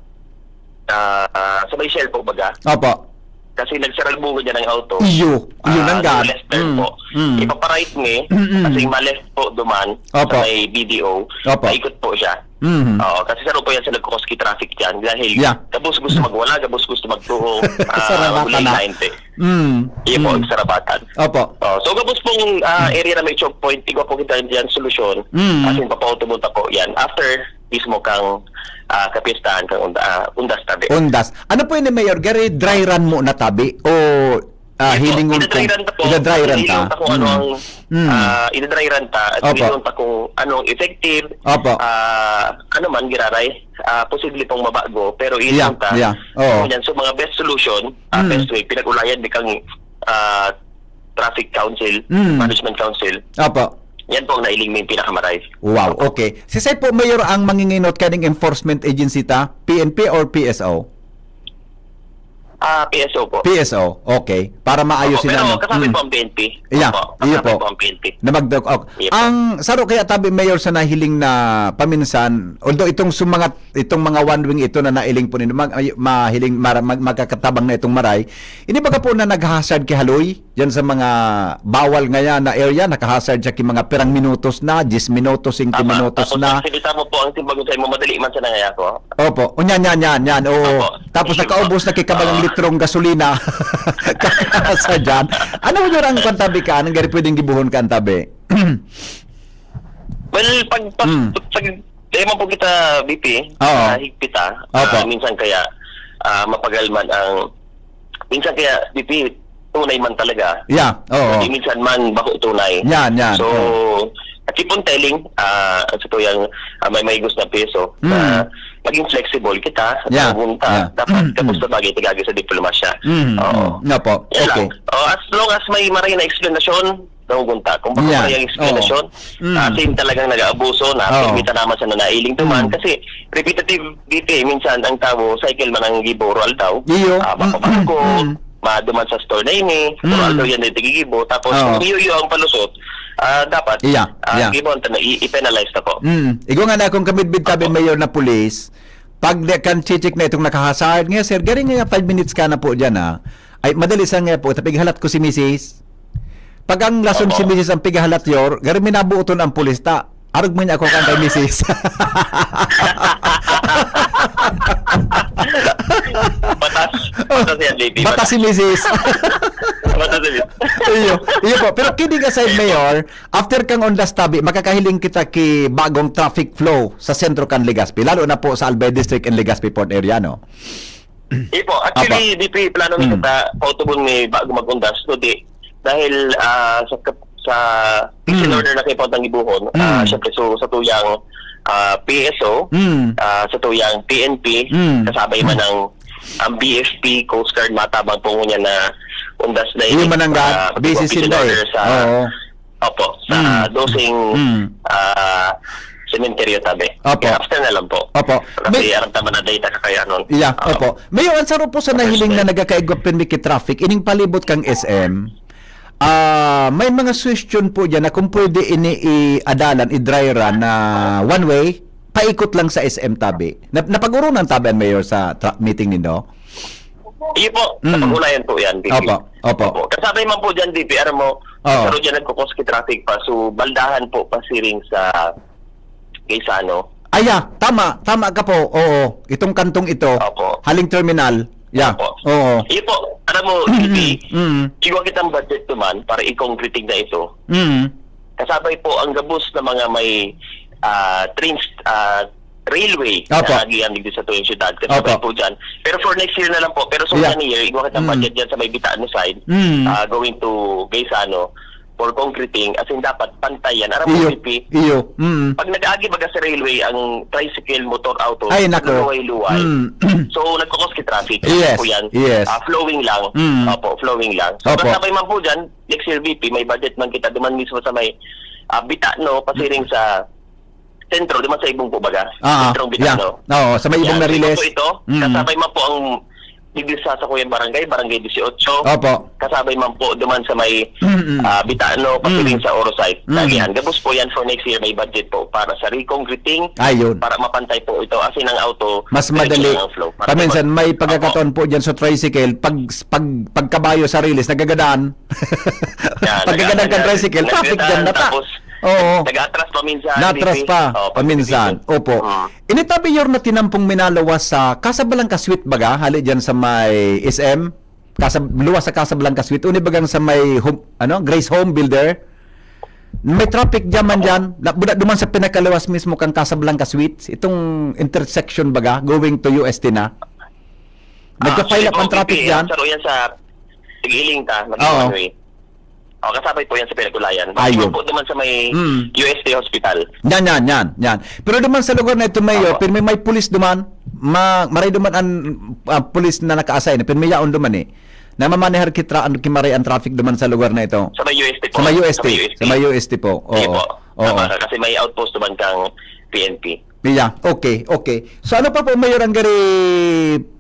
ah, ah, sa may Shell po baga. Opo. Kasi nagsaralbugo dyan ang auto. Iyo. Iyo Ah, nang gan. no left turn Mm. po. Mm. Ipaparight me, Mm-mm. kasi ma-left po duman Opo. sa may B D O, Opo. paikot po siya. Mhm. Oo, kasi sa po yan sa nagkukoski traffic dyan. Dahil Yeah. gabos gusto magwala, gabos gusto magtuo. Sarabatan na. Lain-lain, te. Mm. Iyo po, Mm. ang sarabatan. Opo. Oh, so gabos pong ah, area na may choke point, igwa po kita dyan solusyon. Mm. As in, papautubon ta po yan. After mismo kang ah, kapiestahan kang Unda, ah, Undas tabi. Undas. Ano po yun, Mayor? Gari, dry run mo na tabi? O ah, Hindi po. hilingon ko? Ida-dry run ta po. Ida-dry run ta. Hilingon ta kung Mm. ano ang Mm. ah, ida-dry run ta at Opo. hilingon ta kung anong effective, Opo. ah, ano man, giraray, ah, posible pong mabago, pero Yeah, hilingon ta. yeah. Oo. Yan, so, mga best solution, ah, Mm. best way, pinag-ulayan di kang ah, Traffic Council, Mm. Management Council, Opo. yan po ang nailing may pinakamaray. Wow, okay. Si Sai po, Mayor, ang manginginot kaning enforcement agency ta? P N P or P S O? Ah, P S O po. P S O, okay. Para maayos Opo, sila, pero no? kasabay Mm. po ang P N P. Yeah, Opo, iyo kasabay po. po ang P N P. Na magdok-, ok. Iyo po. Ang saro kaya tabi, Mayor, sa nahiling na paminsan, although itong sa mga, itong mga one wing ito na nailing po ninyo, mag, ay, mahiling, mara, mag, magkakatabang na itong maray, ini baga po na nag-hazard ki haloy, dyan sa mga bawal ngaya na area, naka-hazard siya ki mga pirang minutos na, dix minutos, singko Tama. minutos Tapos na. Nagsalita mo po ang simbag sa imo, madali man sa nangaya ko. Opo. O, yan, yan, yan, yan. Oo. Opo. Tapos nakaubos na kikabalang Oo. litrong gasolina. Sa dyan. Ano yun ang kwantabi ka? Anong gari pwedeng gibuhon ka ang tabi? Well, pag, pag, Mm. pag, dahil man po kita, V P, Oo. ah, higpita, Opo. ah, minsan kaya, ah, mapagal man ang, minsan kaya, V P, tunay man talaga. Yeah, oo. Hindi minsan man bako tunay. Yan, yan. So, Oo. I keep on telling, ah, sa tuyang, ah, may may gusto na peso, Mm. na maging flexible kita, Yeah, sa punta, yeah. dapat Mm, tapos mm. na bagay, tiga sa diplomasya. Mm, Oo. mm. Nga po. Yan Okay. lang. Oh, as long as may maray na explanation, nahugunta. Kung baka Yeah. maray ang explanation, Oo. Mm. as in talagang nag-aabuso na, Oo. permita naman sa nanailing duman. Mm. Kasi repetitive, V P, minsan ang tao, cycle man ang gibo, oral daw. Iyo. Ah, baka Mm, bago, mm. maduman sa store na ini, Mm. oral daw yan, ito gigibo. Tapos Oo. kung iyo ang palusot, ah, dapat, Iya, ah, iya. gibo ang tana-, i- i-penalize na po. Mm. Igo nga na kung kamidbid tabi, Opo. Mayor, na pulis, pag de, kan chichik na itong nakahasard, nga, sir, garing nga five minutes ka na po dyan, ha? Ay, madali sa nga po, tapig halat ko si misis. Pag ang lason si Opo. Misis ang pigahalatyor, garo minabuoton ang pulis ta. Arog man niya ako kan kay Misis. Batas. Batas yan, J P. Batas si Misis. Batas si Misis. Iyo, iyo po. Pero kidding aside, Mayor, after kang undas tabi, makakahiling kita ki bagong traffic flow sa sentro kan Legazpi, lalo na po sa Albay District and Legazpi Port Area, no? Ipo, actually, Apa. D P, plano ni Mm. kita, pautubon ni bago mag-undas, kundi dahil, ah, sa kap-, sa peace and Mm. order na kaipuhan ng Ibuhon, ah, Mm. syempre, so, sa tuyang, ah, P S O, Mm. ah, sa tuyang P N P, Mm. kasabay man Mm. ang, ang B F P, Coast Guard, matabang po ngunyan na undas na Iyo ini man ang sa ga-, pagiging busy peace and sinda eh. order sa Oo. Opo, sa Mm. dosing, Mm. ah, sementeryo tabi. Opo. Kaya after na lang po. Opo. Kasi May aram tama na data kakayanon. Yeah, Ah, opo. Mayor, ang saro po sa opo, nahiling na sir. Nagkakaigwa pirmi ki traffic, ining palibot kang S M, ah, may mga suggestion po dyan na kung pwede ini i-adalan, i-dry run na one way, paikot lang sa S M tabi. Nap-, napag-urunan tabi ang Mayor sa tra-, meeting nindo? Iyo po, Mm. napag-ulayan po yan, D P. Opo, opo. Opo. Kasabay man po dyan, D P, aram mo, Oo. pero dyan nagkukos ki traffic pa. So, baldahan po, pasiring sa Gaisano. Aya, tama, tama ka po. Oo, itong kantong ito, Opo. Haling terminal. Yeah, Opo. oo. Iyo po, aram mo, D P, Mm. igwa kitang budget naman para i-concreting na ito. Mm. Kasabay po ang gabos na mga may, ah, trains, ah, railway Opo. na nagiyan dito sa tuyong syudad. Kasabay Opo. po dyan. Pero for next year na lang po. Pero so Yeah. many year, igwa kitang Mm. budget dyan sa may Bitano side, Mm. ah, going to Gaisano for concreting. As in, dapat pantay yan. Aram mo, Iyo. P P, Iyo. Mm. pag nag-agi baga sa railway, ang tricycle, motor, auto, Ay, nako. luway-luway. Mm. So, nagkukos ki traffic. Yes. Po yan. Yes. Ah, flowing lang. Mm. Opo, flowing lang. So, Opo. kasabay man po dyan, next year, V P, may budget man kita duman mismo sa may, ah, Bitano, pasiring sa sentro, duman sa Ibong po baga. Ah, Sentrong yeah. Bitano. Oo, sa may Ibong Yan, na riles. Ito, ito, Mm. kasabay man po ang digdi sa sakuyang barangay, Barangay Dieciocho. Opo. Kasabay man po duman sa may, Mm-mm. ah, Bitano, pasiring Mm. sa Oro site. Mm. Lagi yan. Gabos po yan for next year, may budget po para sa reconcreting, Ayun. para mapantay po ito. As in, ang auto, Mas diretso madali. lang ang flow. Para Paminsan, mag- may Opo. pagkakataon po dyan sa tricycle, pag, pag, pagkabayo sa riles, nagagadan. Yan, Pagkagadan nag-, kan nag-, tricycle, traffic nagdadaan, jam na ta. tapos Oo. nag-atras paminsan, Natras D P. pa, Oo, paminsan. paminsan. Opo. Mm. Ini tabi yor na tinampong minaluwas sa Casablanca Suite baga, hali dyan sa may S M, Casab-, luwas sa Casablanca Suite, uni bagang sa may home, ano, Grace Home Builder. May traffic jam man Opo. dyan. La-, buda duman sa pinakaluwas mismo kang Casablanca Suites, itong intersection baga, going to U S T na. Ah, Nagka-pile actually up ang po, traffic B P, dyan. Saro yan sa Tigiling ta, maging Oo. one way. O, kasabay po yan sa pinag-ulayan. Ayun. Baka po naman sa may Mm. U S T Hospital. Yan, yan, yan, yan. Pero duman sa lugar na ito, Mayor, Opo. pirmi may pulis duman. Ma-, maray duman ang, ah, pulis na naka-assign. Pirmi yaon duman eh. Namamanehar kitra-, ano, kimaray ang traffic duman sa lugar na ito. Sa may U S T po. Sa may U S T. Sa may U S T. Sa may U S T po. Sige Oo. po. Oo. Tama ka, kasi may outpost naman kang P N P. Yeah, okay, okay. So ano pa po, Mayor, ang gari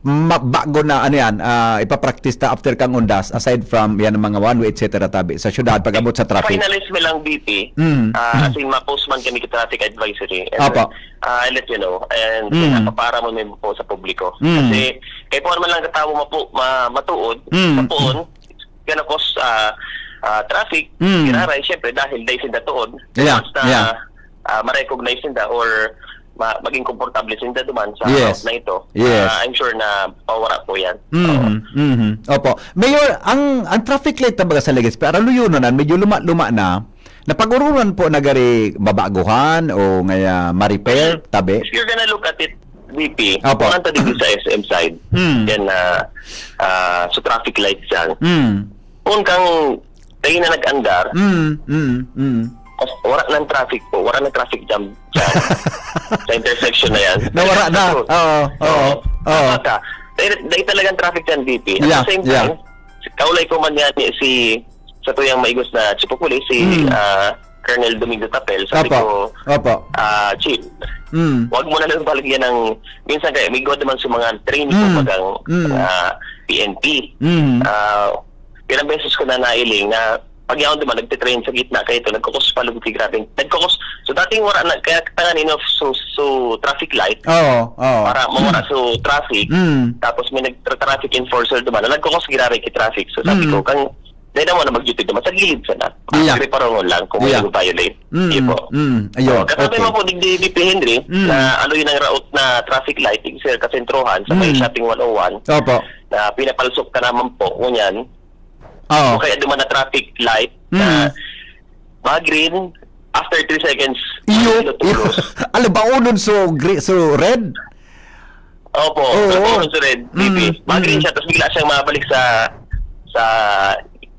ma-, bago na, ano yan, ah, ipapractice ta after kang undas, aside from yan ang mga one way, et cetera tabi, sa syudad, pag-abot sa traffic? Finalize mo lang, B P. Mm, Ah, mm. as in, ma-post man kami ka traffic advisory. And, Apo. ah, I'll let you know. And Mm. pinapapara mo mo po sa publiko. Mm. Kasi, kaya po naman lang katawo mapu-, ma-, matuod, Mm. sa puon, ganakos, ah, ah, traffic, Mm. giraray, syempre, dahil dahil sinda tuod. Yeah, Once na, yeah. ah, ma-recognize sinda or ma-, maging komportable sinda duman sa Yes. route na ito, Yes. ah, I'm sure na pawara po yan. Mhm, Oo. mhm. Opo. Mayor, ang, ang traffic light na baga sa Legazpi, araluyonon na, medyo luma-luma na. Napag-urunan po na gari babaguhan o ngaya ma-repair, tabi? If you're gonna look at it, V P, Opo. kung nanta dito sa S M side, Hmm. yan na, ah, sa traffic light dyan. Hmm. Kung kang tayo na nag-andar, Mm, mm, mm. Mas wala nang traffic po, wala nang traffic jam dyan. Sa intersection na yan. Nawara na. Oo, oo, Oo. oo. Tama ka. Dahil, dahil talagang traffic dyan, V P. At Yeah, the same yeah. time, kaulay ko man yan si, sa tuyang maigos na Chief of Police, si, Mm. ah, Colonel Domingo Tapel, sabi Opo, ko, opo. ah, Chief, Mm. wag mo na lang balagyan ng, minsan kaya, may gawa naman sa mga training Mm. kumbagang, Mm. ah, P N P. Mm. Ah, ilang beses ko na nailing na pag yaon naman, nagtitrain sa gitna kayo ito, nagkukos pa lugod si grabe. Nagkukos, so dating wala na, kaya tangan enough so, so traffic light, Oo, oo. para mawala so traffic, Mm. tapos may nag-traffic enforcer naman, na nagkukos grabe ki traffic. So sabi Mm. ko, kang, Dahil naman na mag-duty naman, sa gilid sana. Ah, Yeah. Magreparongon lang kung may Yeah. nag-violate. Mm, Di po. mm, ayun, So, kasabi okay. mo po, digdi, D P Henry, Mm. na aloy ng raot na traffic light, digdi sa kasentrohan, sa may Mm. Shopping one oh one, Opo. na pinapalsok ka naman po, ngunyan. Oo. O kaya duman na traffic light na Mm. mag-green, after three seconds, Iyo, iyo. Tulos. Alam ba, unod so gre-, so red? Opo, Oo. Opo, so red, Mm, B P. Mag-green mm. siya, tapos bigla siyang mabalik sa, sa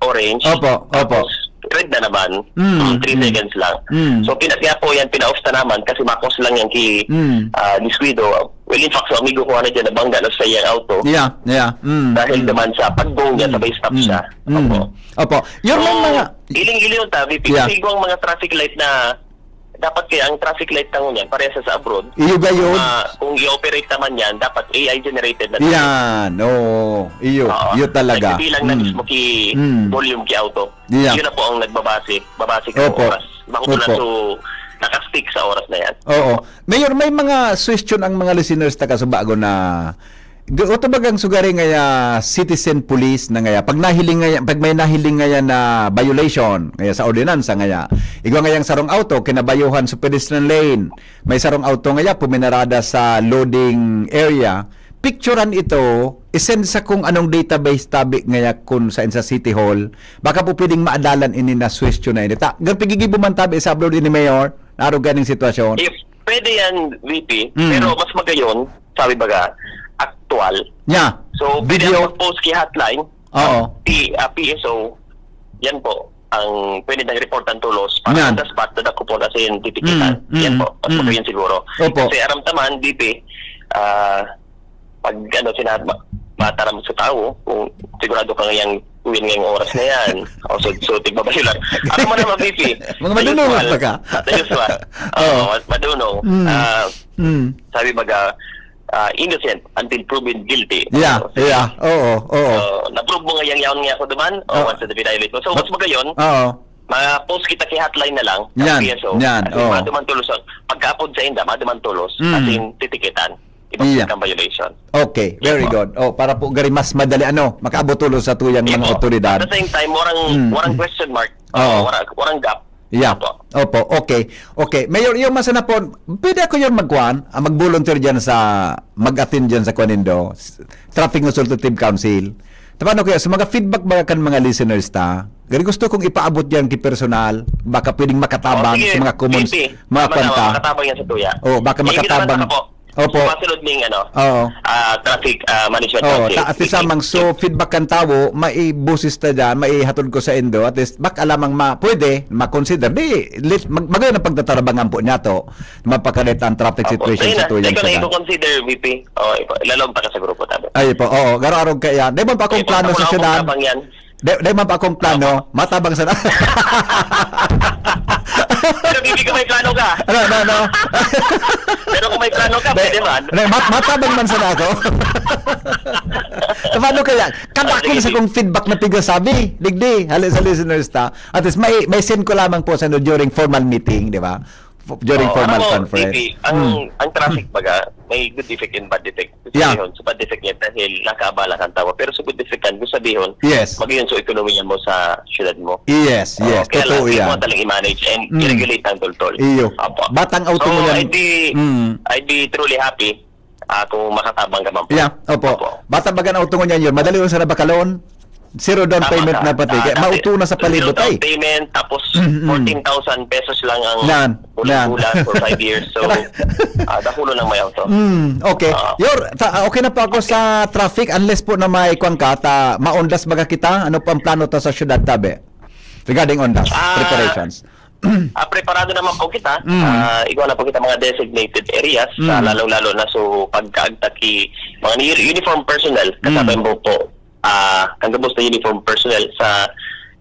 orange. Opo, opo. Tapos, red na naman. Mm, Mm, three mm. seconds lang. Mm. So, pina-, kaya po yan, pina-off na naman kasi makos lang yan ki, Mm. ah, diswido. Well, in fact, so amigo ko, ano dyan, nabangga na sa iyang auto. Yeah, yeah. Mm, Dahil mm. naman sa pagdong niya, Mm, sabay stop mm, siya. mm. Opo. Opo. Yung So, mga iling-iling yung tabi, Yeah. kasi yung mga traffic light na dapat kaya ang traffic light na ngunyan, parehas sa abroad. Iyo gayon. Ma-, kung i-operate naman yan, dapat A I generated na. Yan, oo. Iyo, Oo. iyo talaga. Nagbibilang na Mm. mismo ki Mm. volume ki auto. Yeah. Yun na po ang nagbabase, babase ka Opo. oras. Bako na Opo. so, nakastick sa oras na yan. Oo. Mayor, may mga suwestyon ang mga listeners ta kasubago na G-, oto bagang sugari ngaya citizen police na ngaya, pag nahiling ngaya, pag may nahiling ngaya na violation ngaya sa ordinansa ngaya, igwa ngayang sarong auto, kinabayuhan sa pedestrian lane, may sarong auto ngaya puminarada sa loading area, picturean ito, isend sa kung anong database tabi ngaya kun sa, sa City Hall, baka po pwedeng maadalan ini na suwestyon na ini. Ta, gan pigigibo man tabi sa upload ini, Mayor, narog ganing sitwasyon. If pwede yan, V P, Mm. pero mas magayon, sabi baga, aktual. Yeah. So, pwede Video. ang mag-post ki hotline, Oo. P-, ah, P S O, yan po, ang pwede nang report ang tulos para Yan. on the spot, dadakopon as in titikitan. Mm, Yan mm, po, mas mm. magayon siguro. Opo. Kasi aram taman, V P, ah, pag ano, sinabi, ma-, mataram sa tao, kung sigurado ka ngayang uwi ngayong oras na yan, o so, so, tigbabayo lang. Aram mo naman, V P, Mga the madunong usual. baga. The usual. Oo. Oo, madunong. Mm. Ah, Mm. sabi baga, ah, innocent until proven guilty. Yeah, Oo, sige. yeah. Oo, oo. So, na-prove mo nga yang yaon nga ako duman, o Oo. once na binayolate mo. So, But mas magayon, Oo. ma-post kita ki hotline na lang, sa Yan, P S O. yan, Kasi oo. maduman tulos ang, pagkaapod sa inda, maduman tulos, Mm. as in, titikitan. Iba Iya. kang violation. Okay, very Iya po. good. Oh, para po gari mas madali, ano, makaabot tulos sa tuyang Iya mga po. otoridad. At the same time, warang, Mm, warang mm. question mark. Oo. Oh, warang, warang gap. Yeah. Opo. Opo, okay. Okay. Mayor, yung masana po, pwede ako yun magkuhan, ah, mag-volunteer dyan sa, mag-attend dyan sa Kuanindo, s-, Traffic Consultative Council. Tapano kaya, sa mga feedback ba kan mga listeners ta, gari gusto kong ipaabot yan ki personal, baka pwedeng makatabang Oh, sige. sa mga common, V P, mga tama, tama, kwanta. makatabang yan sa tuya. Oh, baka Sige, makatabang. salamat po. Opo. Sa pasunod ning, ano, Oo. ah, traffic, ah, management Oo, council. ta-, at least Sige. samang so, feedback kan tawo, may boses ta dyan, may hatod ko sa indo, at least, baka lamang ma-, pwede, ma-consider. Di, lit-, mag-, magayon ang pagtatarabangan po niya to, mapakalit ang traffic Opo. situation Ayun sa na, tuyang ikaw na syudad. i-consider, V P. Oh, ipa-, ilalog pa ka sa grupo, tabi. Ay po, oo, garo-arog kaya. Di man pa akong Ayun po, plano ako sa lang syudad. akong tabang yan. Di, di man pa akong plano, Opo. matabang sana. Pero, V P, kung may plano ka. Ano, ano, ano? Pero kung may plano ka, Di, pwede man. di, mat-, matabang man sana ako. Paano kaya? Kada Ah, sige, akong sa sige. kong feedback na pigasabi, digdi, hali sa listeners ta. At least, may, may send ko lamang po sa, ano, during formal meeting, di ba? F-, during Oo, formal alam mo, conference. V P, ang, Hmm. ang traffic baga, may good effect and bad effect. Yeah. Sabihin, sa bad effect niya dahil nakaabala kang tawo. Pero sa good effect yan, gusto sabihin, Yes. magayon sa ekonomiya mo sa syudad mo. Yes, Oo, yes. kaya Totoo lang, yan. mo talagang i-manage and Mm. i-regulate ang toltol. Iyo. Opo. Batang auto So, mo yan. I'd be, Mm. I'd be truly happy, ah, kung makatabang ka man po. Yeah, opo. Opo. Bata baga na auto mo yan yun. Madali yung sa nabakalon. Zero down Tama payment ka. na pati. Ah, Kaya dati, mauto na sa zero palibot, down ay. payment, tapos Mm, mm. fourteen thousand pesos lang ang Nan, nan. bulan-bulan for five years. So, Kata- ah, dakulo lang may auto. Mm, okay. Ah. Yor, ta-, ah, okay na po ako Okay. sa traffic, unless po na may kwan ka, ta, maundas baga kita? Ano po ang plano ta sa syudad, tabi? Regarding undas, Ah, preparations. ah, preparado naman po kita. Mm. Ah, igwa na po kita mga designated areas, sa Mm. lalong-lalo na so pagkaagtaki mga ni-, uniform personnel, kasabay Mm. mo po, ah, ang gabos na uniform personnel sa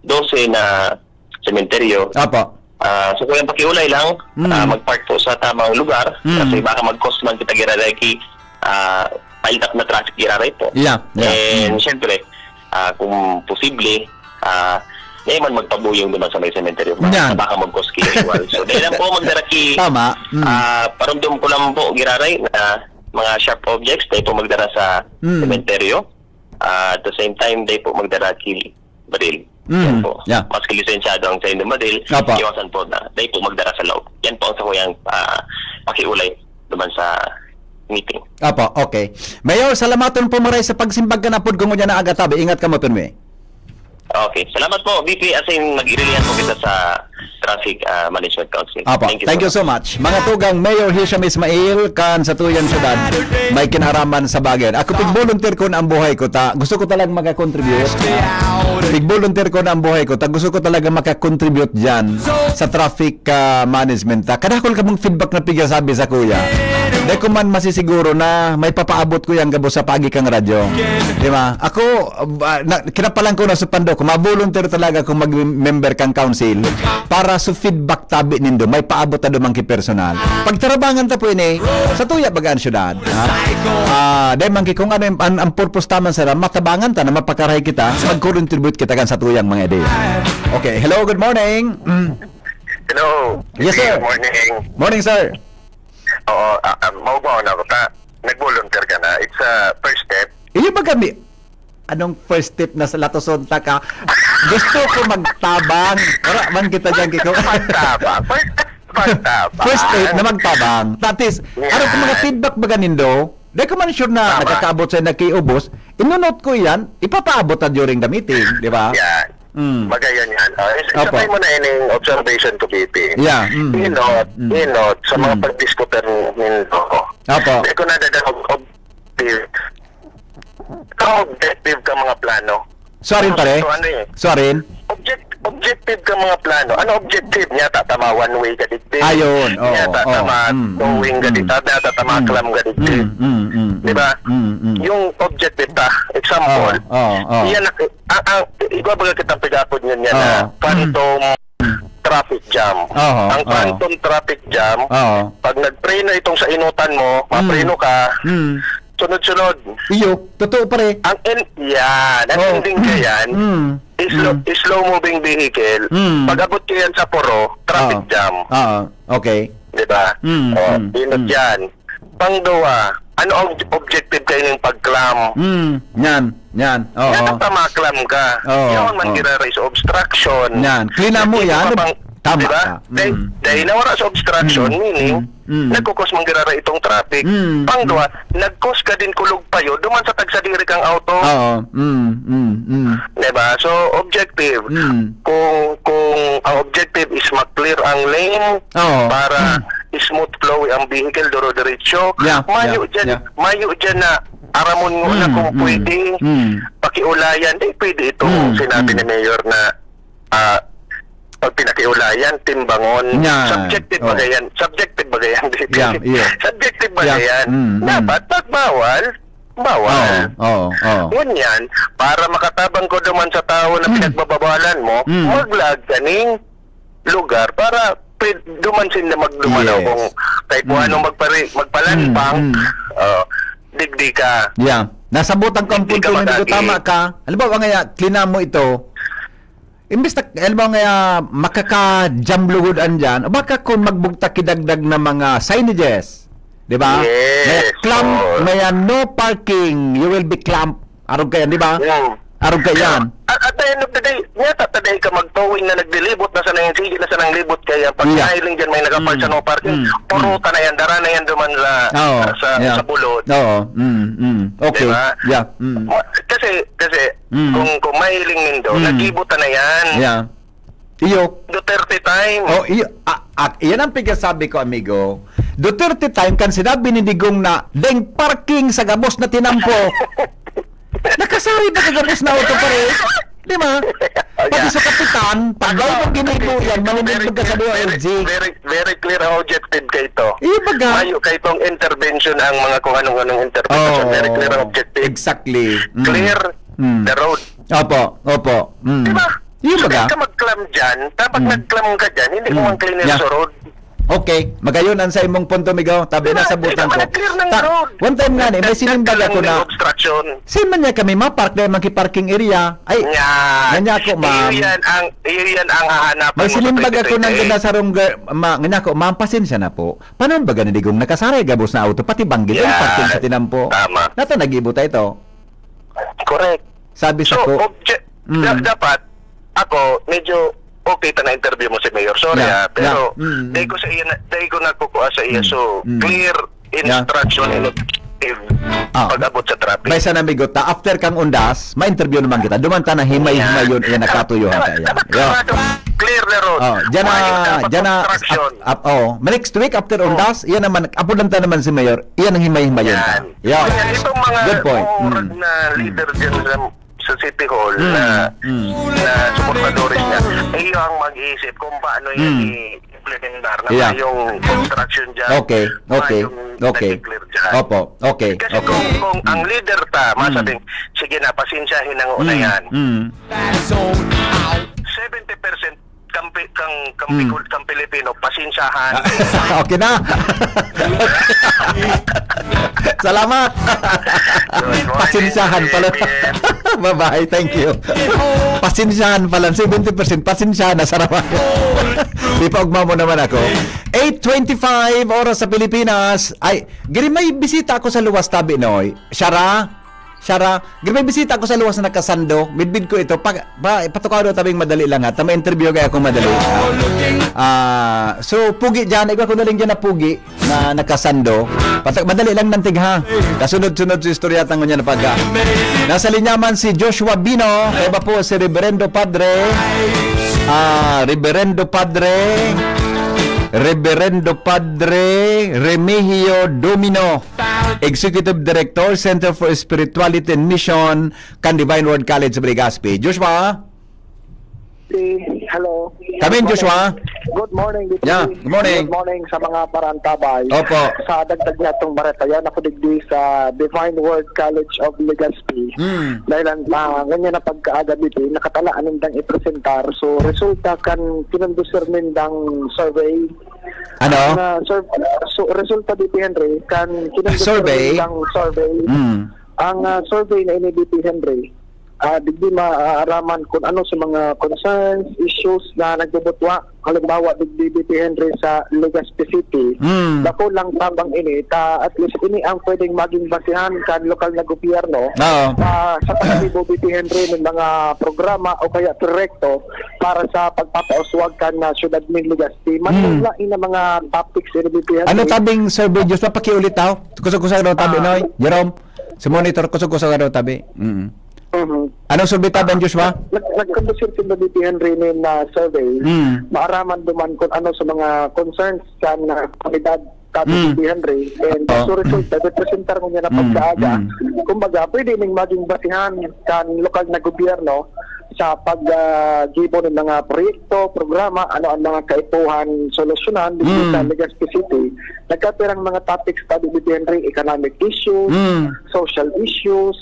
dose na sementeryo. Apo. Ah, so, kung yung pakiulay lang, Mm. ah, mag-park po sa tamang lugar, Mm. kasi baka mag-cause man kita giraray ki, ah, piled up na traffic giraray po. Yeah, yeah. And, Mm. syempre, ah, kung posible, ah, di man magpabuyong naman sa may sementeryo, ma-, Yan. baka mag-cause ki iwal. So, dahil lang po magdara ki, Tama. Mm. ah, parumdum ko lang po, giraray, na mga sharp objects, dahil po magdara sa Mm. sementeryo. Ah, at the same time, dahil po magdara ki baril. Mm, yan po. Yeah. Maski lisensyado ang saindo madil, Apo. Iwasan po na, dai po magdara sa loob. Yan po ang sakuyang, ah, pakiulay naman sa meeting. Apo, okay. Mayor, salamaton po maray sa pagsimbag kan apod ko ngunyan na aga tabi. Ingat kamo, pirmi. Okay. Salamat po, V P. As in, nag-irelihan po kita sa Traffic, ah, Management Council. Apo. Thank you Thank you so so much. Mga tugang, Mayor Hisham Ismail, kan sa tuyang syudad, may kinaraman sa bagay. Ako, pig-volunteer ko na ang buhay ko. Ta, gusto ko talagang makakontribute. Pig-volunteer ko na ang buhay ko. Ta, gusto ko talaga makakontribute dyan sa traffic, ah, management. Ta, kadakol ka mong feedback na pigasabi sa kuya. Dai ko man masisiguro na may papaabot ko yang gabos sa pagi kang radyo. Di ba? Ako, ah, na, kinapalan ko na sa pando ko, ma-volunteer talaga kung mag-member kang council para sa feedback tabi nindo, may paabot na duman ki personal. Pagtarabangan ta po ini, sa tuya baga an syudad. Ha? Ah, dai man ki kung ano yung, an, ang purpose taman sa matabangan ta na mapakarahay kita, mag-contribute kita kan sa tuyang mga ideya. Okay, hello, good morning. Mm. Hello. Yes, sir. Good morning. Morning, sir. Oo, ah, ah, mao ba na ta? Nag-volunteer ka na. It's a first step. Iyo ba kami? Anong first step na sa latoson ta ka? Gusto ko magtabang. Wala man kita dyan, Kiko. Pagtabang. First step, pagtabang. First step na magtabang. That is, Yan. Ano kung mga feedback ba ganindo? Di ko man sure na Tama. Nakakaabot sa nagkiubos. Inunot ko yan, ipapaabot na during the meeting, di ba? Yan. Mm. Magayon yan. Ah, is-, Opo. Isabay mo na ining observation ko, B P. Yeah, mm. Inot, Mm. inot, sa mga Mm. pagdiskutir nindo. Opo. Di ko nadadang ob-, objective. Ang objective ka mga plano. Sorry, Ano pare. to, ano eh? Sorry. Object-, objective ka mga plano. Ano objective niya? Tatama one way ka digdi. Ayun, oo, Niya tatama oo. Mm, going mm, ka digdi. mm. Tatama Mm. clam ka digdi. Mm, mm, mm, Di ba? mm, mm, mm. Yung objective ta, example, Oo, oo, oo. iyan na, ang, ang, igwa baga kitang pigapod ngunyan na Oo. phantom Mm. traffic jam. Oo, Ang oo. phantom traffic jam, Oo. pag nagpreno itong sa inutan mo, Mm. mapreno ka, Mm. sunod-sunod. Iyo, totoo, pare. Ang en-, yan, ang Oo. ending ka yan, Mm. slow, Mm. slow moving vehicle. Mm. Pag abot ka yan sa puro, traffic Oo. jam. Oo, okay. Di ba? Mm, Oh, mm, inot mm. yan. Pangduwa, ano ang objective kayo ng pag-clam? Mm, yan, yan. Oo. Yan ang tamaklam ka. Oo, Yun man oo. Gira-raise obstruction. Yan. Clean mo Yung yan. iba pang, Tama di ba? ka. Dahil, Mm, dahil mm. nawara sa obstruction, Mm, meaning, mm, mm. nagkukos man gira-raise itong traffic. Mm, Pangduwa, mm. nagkos ka din kulog payo, duman sa tagsadiri kang auto. Oo. Mm, mm, mm. Di ba? So, objective. Mm. Kung, kung ang objective is ma-clear ang lane Oo. para Mm. smooth flow ang vehicle, duro-diretso, Yeah, mayo yeah, dyan, yeah. mayo dyan na aramon mo na Mm, kung mm, pwede mm. pakiulayan. Di pwede itong Mm, sinabi mm. ni Mayor na, ah, pag pinakiulayan, timbangon. Yeah. Subjective Oh. ba yan? Subjective ba yan? Yeah, yeah. Subjective ba Yeah. yan? Mm, mm. Dapat, pag bawal, bawal. Oo, oo, oo. Ngunyan, para makatabang ko duman sa tao na Mm. pinagbabawalan mo, Mm. maglaag kaning lugar para pwed-, duman sinda magdumanaw Yes. kung kahit kung Mm. anong magpari-, magpalangpang, Mm, mm. oh, digdi ka. Yeah. Nasabutan ko ang Digdi punto ka na dito. magagi. Tama ka. Halimbawa nga, clean mo ito. Imbis na, halimbawa nga, makaka-jam lugod andyan, baka kung magbugtak kidagdag na mga signages, di ba? Yes, May clam-, oo. may no parking, you will be clamped. Arog ka yan, di ba? Yeah. Arog ka yan. At, at the end of the day, nga ta, taday ka mag-towing na naglilibot na sa nang sige na sa nang libot kaya pag Yeah. smiling dyan may nagapal Mm. sa no parking, Mm. puruta Mm. na yan, dara na yan duman sa, Oo. sa, Yeah. sa bulod. Oo. Mm. Mm. Okay. Di ba? Yeah. Mm. Ma-, kasi, kasi, Mm. kung, kung mahiling nindo, Mm. nagibutan na yan. Yeah. Iyo. Duterte time. Oh, iyo. Ah, ah, iyan ang pigasabi ko, amigo. Duterte time kan sinabi ni Digong na deng parking sa gabos na tinampo. Nakasari ba ka gabos na auto, pare? Di ba? Oh, Pati yeah. sa kapitan, pag Ano? may ginibo yan, Very, maninindog ka sa very, D O L G. very, very clear ang objective ka ito. Iyo baga? Mayo ka itong intervention ang mga kung anong-anong interpretation. Oo. Very clear ang objective. Exactly. Mm. Clear Mm. the road. Opo, opo. Mm. Di ba? Iyo So, baga? di ka mag-clam dyan. Dapat Mm. nag-clam ka dyan. Hindi mo Mm. ang clear Yeah. sa road. Okay, magayon ang sa imong punto, migo. Tabi Diba? na sa butang Diba? ko. Nag-clear ng Ta-, road. one time nga ni, may Nag-, sinimbag nag-clear ako ng na, obstruction. Saan man niya kami mapark? Dahil monkey parking area. Ay, Yan. nga niya ako, ma'am. Iyo yan ang, iyo yan ang hahanapan May mo sa sinimbag ako ng twenty twenty-eight. Ginasarong gar-, ma-, nga niya ako, ma'am, pasensya na po. Paano ba gani digong nakasaray gabos na auto, pati banggi, Yan. yung parking sa tinampo? Tama. Nata nag-ibo tayo to. Correct. Sabi sa So, ko, object, Mm. da-, dapat, ako, medyo okay ta na-interview mo si Mayor. Sorry, Yeah, ah, pero yeah. Mm, mm. dai ko sa iya na, dai ko nagkukua sa iya. Mm, So, mm. clear Yeah. instruction and objective Ah. pag-abot sa traffic. Bay sa namigot ta, after kang undas, ma-interview naman kita. Duman ta na himay-himayon, Yeah. iyan nakatuyo Dapat, hata, yeah. dapat Yeah. sarado. Clear na road. Oh, diyan na, Wala yung dapat diyan na, construction. ap-, ap-, oh, next week after Oh. undas, iyan naman, apudan ta naman si Mayor, iyan ang himay-himayon ta. Yan. Yeah. Kaya itong mga Good point. oras Mm. na Mm. leader dyan sa, sa City Hall Mm. na, Mm. na suportadores niya, iyo ang mag-iisip kung paano yan Mm. i-implementar na Yeah. mayong construction dyan, Okay, okay, mayong okay. nag-clear dyan. Opo, okay, Kasi okay. kung, kung ang Mm. leader ta, Mm. masabing, "Sige na, pasensyahin na nguna Mm. yan." Mm. Seventy percent kampi-, kang, kampi-, Mm. kang Pilipino, pasensyahan. Ah, okay na. Salamat. Good morning, Pasensyahan pala. J P M. Bye-bye. Thank you. Pasensyahan pala. Seventy percent. Pasensyahan na, sarawa. Ipaugma mo naman ako. Eight twenty-five, oras sa Pilipinas. Ay, giri may bisita ako sa luwas tabi, Noy. Siya ra? Siya ra? Giri may bisita ako sa luwas na nakasando. Midbid ko ito. Pa, pa, patukaw daw tabing madali lang ha. Tama interview kaya akong madali. Ah, so, pugi dyan. Igwa ko na lang dyan na pugi na nakasando. Pata-, madali lang nantig ha. Kasunod-sunod sa istorya tango niya na pagka. Nasa linya man si Joshua Bino. Kaya ba po si Reverendo Padre? Ah, Reverendo Padre. Reverendo Padre Remigio Domino, Executive Director, Center for Spirituality and Mission, kan Divine Word College sa Legazpi. Joshua? Si, hello. Come in, Good morning. Joshua. Good morning, D P. Yeah, good morning. Good morning sa mga parantabay. Opo. Sa dagdag niya itong bareta, yan ako digdi sa Divine Word College of Legazpi. Mm. Dahil ang, ah, ngunyan na pagkaaga, D P, nakatala ang nindang ipresentar. So, resulta kan kinondusir nindang survey. Ano? Ang, ah, sur-, so, resulta, D P Henry, kan kinondusir Survey? nindang survey. Mm. Ang, ah, survey na ini, D P Henry, ah, digdi maaaraman kung ano sa mga concerns, issues na nagbubutwa. Halimbawa, digdi, D P Henry, sa Legazpi City. Mm. Bako lang tabang ini, ta at least ini ang pwedeng maging basihan kan lokal na gobyerno Oo. sa, sa pagtibo, D P Henry, ng mga programa o kaya proyekto para sa pagpapauswag kan, ah, syudad nin Legazpi. Mm. Manlain na mga topics ini, D P Henry. Ano tabing survey, Diyos, papakiulit tao? Kusog-kusog daw tabi, Ah. Noy? Jerome? Si monitor, kusog-kusog daw tabi. Mm. Mhm. Anong survey tabi, Ah, Joshua? nag-, nag-conduct si Timothy Henry nin, ah, survey. Mm. Maaraman duman kung ano sa mga concerns kan, ah, komunidad kan Mm. Timothy Henry. And Oo. so result, representar mo niya na Mm, pagkaaga. mm. Kumbaga, pwede ning maging basihan kan lokal na gobyerno sa pag, ah, gibo ng mga proyekto, programa, ano ang mga kaipuhan, solusyonan dito Mm. sa Legazpi City. Nagkapirang mga topics tabi, Timothy Henry, economic issues, Mm. social issues,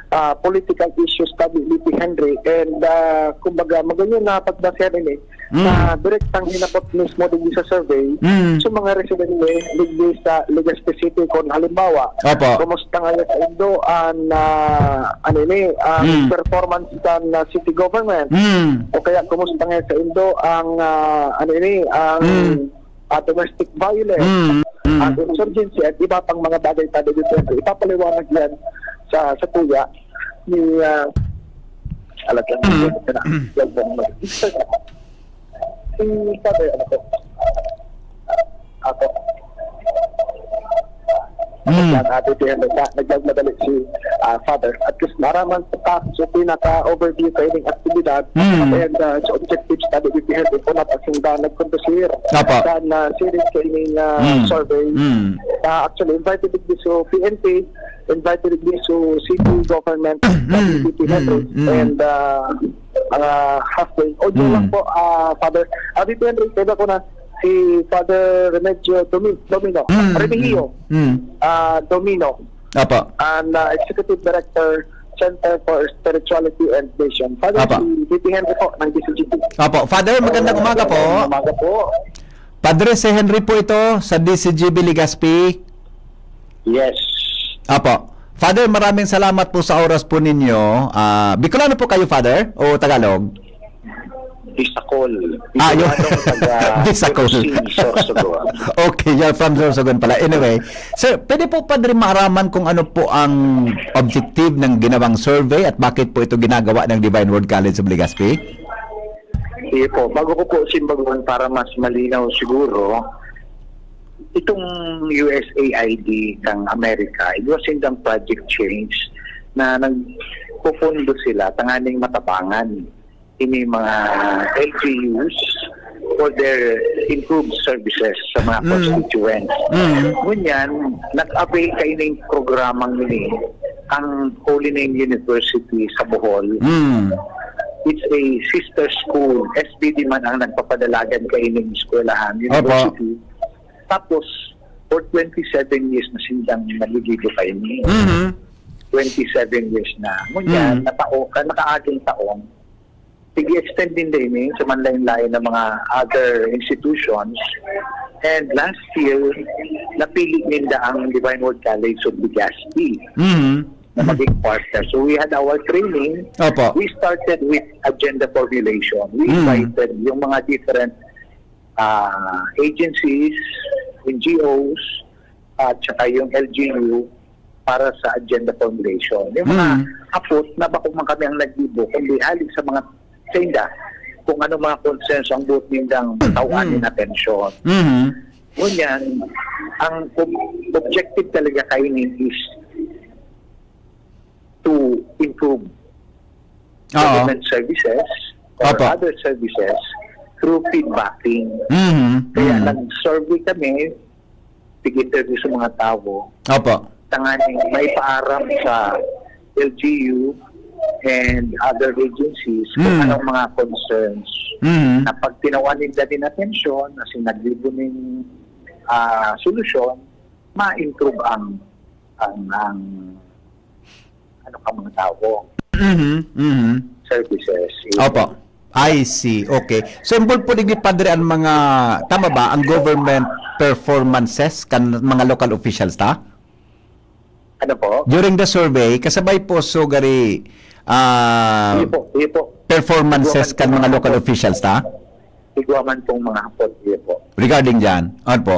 ah, political issues tabi, Timothy Henry. And, ah, kumbaga, maganyan na pagbasehan ini Mm. na direktang hinapot mismo digdi sa survey Mm. sa mga residente digdi sa Legazpi City. Kung halimbawa, Opo. kumusta ngayon sa indo ang, ah, ano ini, ang Mm. performance kan, ah, city government? Mm. O kaya, kumusta ngayon sa indo ang, ah, ano ini, ang Mm. ah, domestic violence, Mm, mm. ang insurgency, at iba pang mga bagay pa dito. Ipapaliwanag yan sa, sa kuya ni, ah, alag yan. Mm. Yan po. Si Father, ano po? Ako. Mm. Yan, ah, titihan na, nagmagmadali si, ah, Father. At least, maraman sa taas, so, pinaka-overview sa ining aktibidad. Mm. And, ah, sa objectives na bibigyan, ito na pagsunda, nagkondusir Apo. sa, ah, series sa ining, ah, Mm. survey. Mm. Ah, actually, invited digdi so P N P, invited digdi so city government, Mm. sa city Mm. Henry, Mm. and, ah, ah, halfway. Audio Mm. lang po, ah, Father. Ah, D P Henry, kaya ko na si Father Remigio Domi-, Domino. Mm. Remigio, Mm. ah, Domino. Apo. And, ah, Executive Director, Center for Spirituality and Mission. Father, Apo. si D P Henry po ng D C G P. Apo. Father, magandang umaga po. Magandang umaga po. Padre, si Henry po ito sa D C G B Legazpi. Yes. Apo. Father, maraming salamat po sa oras po ninyo. Ah, Bicolano po kayo, Father? O Tagalog? Bisacol. Ah, yung Bicolano, taga Bisacol. Iloilo, Sorsogon. Okay, you're from Sorsogon pala. Anyway, sir, pwede po, Padre, maaraman kung ano po ang objective ng ginawang survey at bakit po ito ginagawa ng Divine Word College of Legazpi? Sige po, bago ko po simbagon para mas malinaw siguro, itong U S A I D kang Amerika, it was in the Project Change na nagpupundo sila tanganing matabangan ini mga L G Us for their improved services sa mga Mm. constituents. Mm. Ngunyan, nag-avail kaining programang ini ang Holy Name University sa Bohol. Mm. It's a sister school. S B D man ang nagpapadalagan kaining eskwelahan, Opo. university. Tapos, for twenty-seven years na sindang nagigibo kaini. Mhm. Twenty-seven years na. Ngunyan, Mm. natao-, ka-, nakaaging taon, sige-extend din din eh, sa manlain-lain ng mga other institutions. And last year, napili ninda ang Divine Word College of Legazpi Mhm. na Mhm. maging partner. So we had our training. Opo. We started with agenda formulation. We Mm. invited yung mga different ah, agencies, N G Os, at saka yung L G U para sa agenda formulation. Yung mga Mm. hapot na bako man kami ang naggibo, kundi hali sa mga sa inda, kung ano mga concerns ang buot nindang Mm. tauan Mm. nin atensyon. Mhm. Ngunyan, ang ob-, objective talaga kaini is to improve Oo. government services or Opo. other services through feedbacking. Mhm, Kaya mhm. nag-survey kami, nag-interview sa mga tao, Opo. tanganing maipaaram sa L G U and other agencies kung Mm. anong mga concerns Mhm. na pag tinawan ninda nin atensyon, as in, naggibo nin, ah, solusyon, ma-improve ang, ang, ang, ano ka, mga tao, Mhm, mhm. services. Opo. I see. Okay. So, involved po digdi, Padre, ang mga, tama ba, ang government performances kan mga local officials ta? Ano po? During the survey, kasabay po, so, gari, ah, Iyo po, iyo po. performances Igwa man kan pong mga mga local hapon. officials ta? Igwa man pong mga hapon, iyo po. Regarding dyan, ano po?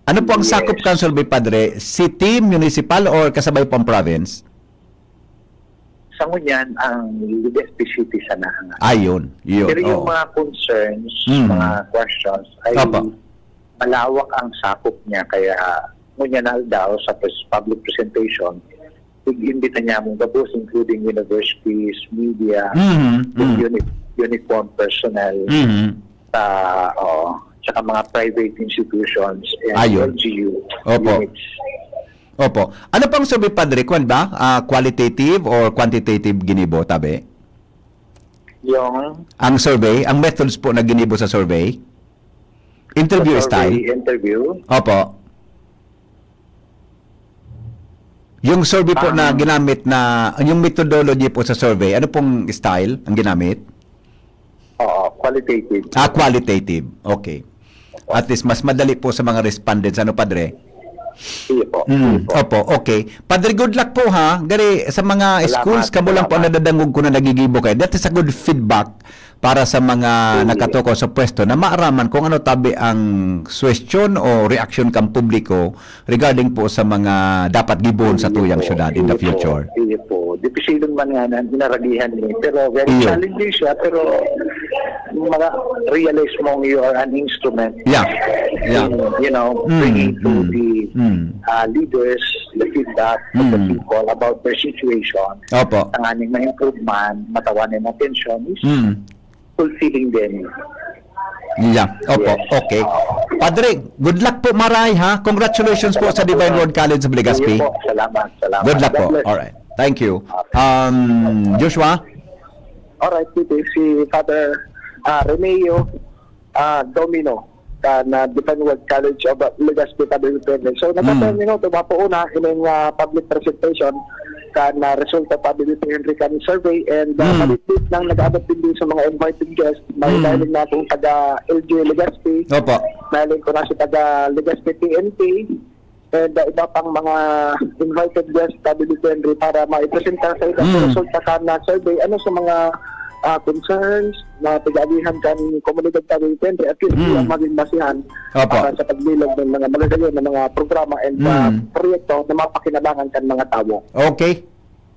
Ano po ang Yes. sakop kan survey, Padre? City, municipal, or kasabay po ang province? Sa ngunyan, ang Legazpi City sana ang Ayun, yun, Pero yung oo. mga concerns, Mm. mga questions, ay Opo. malawak ang sakop niya. Kaya ngunyan na aldaw sa pres-, public presentation, ig-imbita niya mong gabos, including universities, media, Mhm, yung mhm. uni-, uniform personnel, Mhm. sa, oo, tsaka mga private institutions and Ayun. L G U Opo. units. Opo. Ano pang survey, Padre? Kwan ba? Ah, qualitative or quantitative ginibo, tabi? Yung Ang survey, ang methods po na ginibo sa survey? Interview Sa survey style? interview? Opo. Yung survey po na Ang ginamit na, yung methodology po sa survey, ano pong style ang ginamit? Oo, qualitative. Ah, qualitative. Okay. At least, mas madali po sa mga respondents. Ano, Padre? Sige po. Mm, Sige po. opo, okay. Padre, good luck po, ha. Gari, sa mga Salamat, schools, kamo lang po ang salamat. nadadangog ko na nagigibo kayo. That is a good feedback para sa mga Sige. nakatukaw sa pwesto na maaraman kung ano tabi ang suwestyon o reaksyon kang publiko regarding po sa mga dapat gibohon sa Sige tuyang po, syudad in the sige po, future. sige po. Dipisilon man nga na, inaragihan ni. Pero very Iyo. challenging siya, pero mga realize mong you are an instrument Yeah. Yeah. in, you know, Mm, bringing to mm, the, mm. uh, leaders the feedback of the Mm. people about their situation. Opo. Tanganing ma-improve man, matawan and attention is Mm. fulfilling din. Yeah. Opo. Yes. Okay. Padre, good luck po, maray, ha? Congratulations po Salamat sa po, Divine sir. Word College of Legazpi. Sige po. Salamat. Salamat. Good luck God po. bless. All right. Thank you. Okay. Um, Joshua? All right, Tito. Si Father, ah, Remeo, ah, Domino, kan, ah, Divine Word College of Legazpi, Padre Duterte. So, nagkataon Mm. minuto, mapauna, ining, ah, public presentation, kan, ah, resulta, Padre Duterte, kan survey, and, ah, Mm. malitlit nang nag-abot din sa mga invited guests, may Mm. nahiling natong taga L G Legazpi, Opo. nahiling ko na si taga Legazpi P N P, and, ah, iba pang mga invited guests, Padre Duterte, para maipresenta sa ila Mm. resulta kan, ah, survey. Ano sa mga, ah, concerns na pag-aagihan kan komunidad, Padre Duterte, at least Mm. ang maging basihan Opo. para sa pagbilog ng mga malalayo na mga programa and, ah, Mm. proyekto na mapakinabangan kan mga tawo. Okay.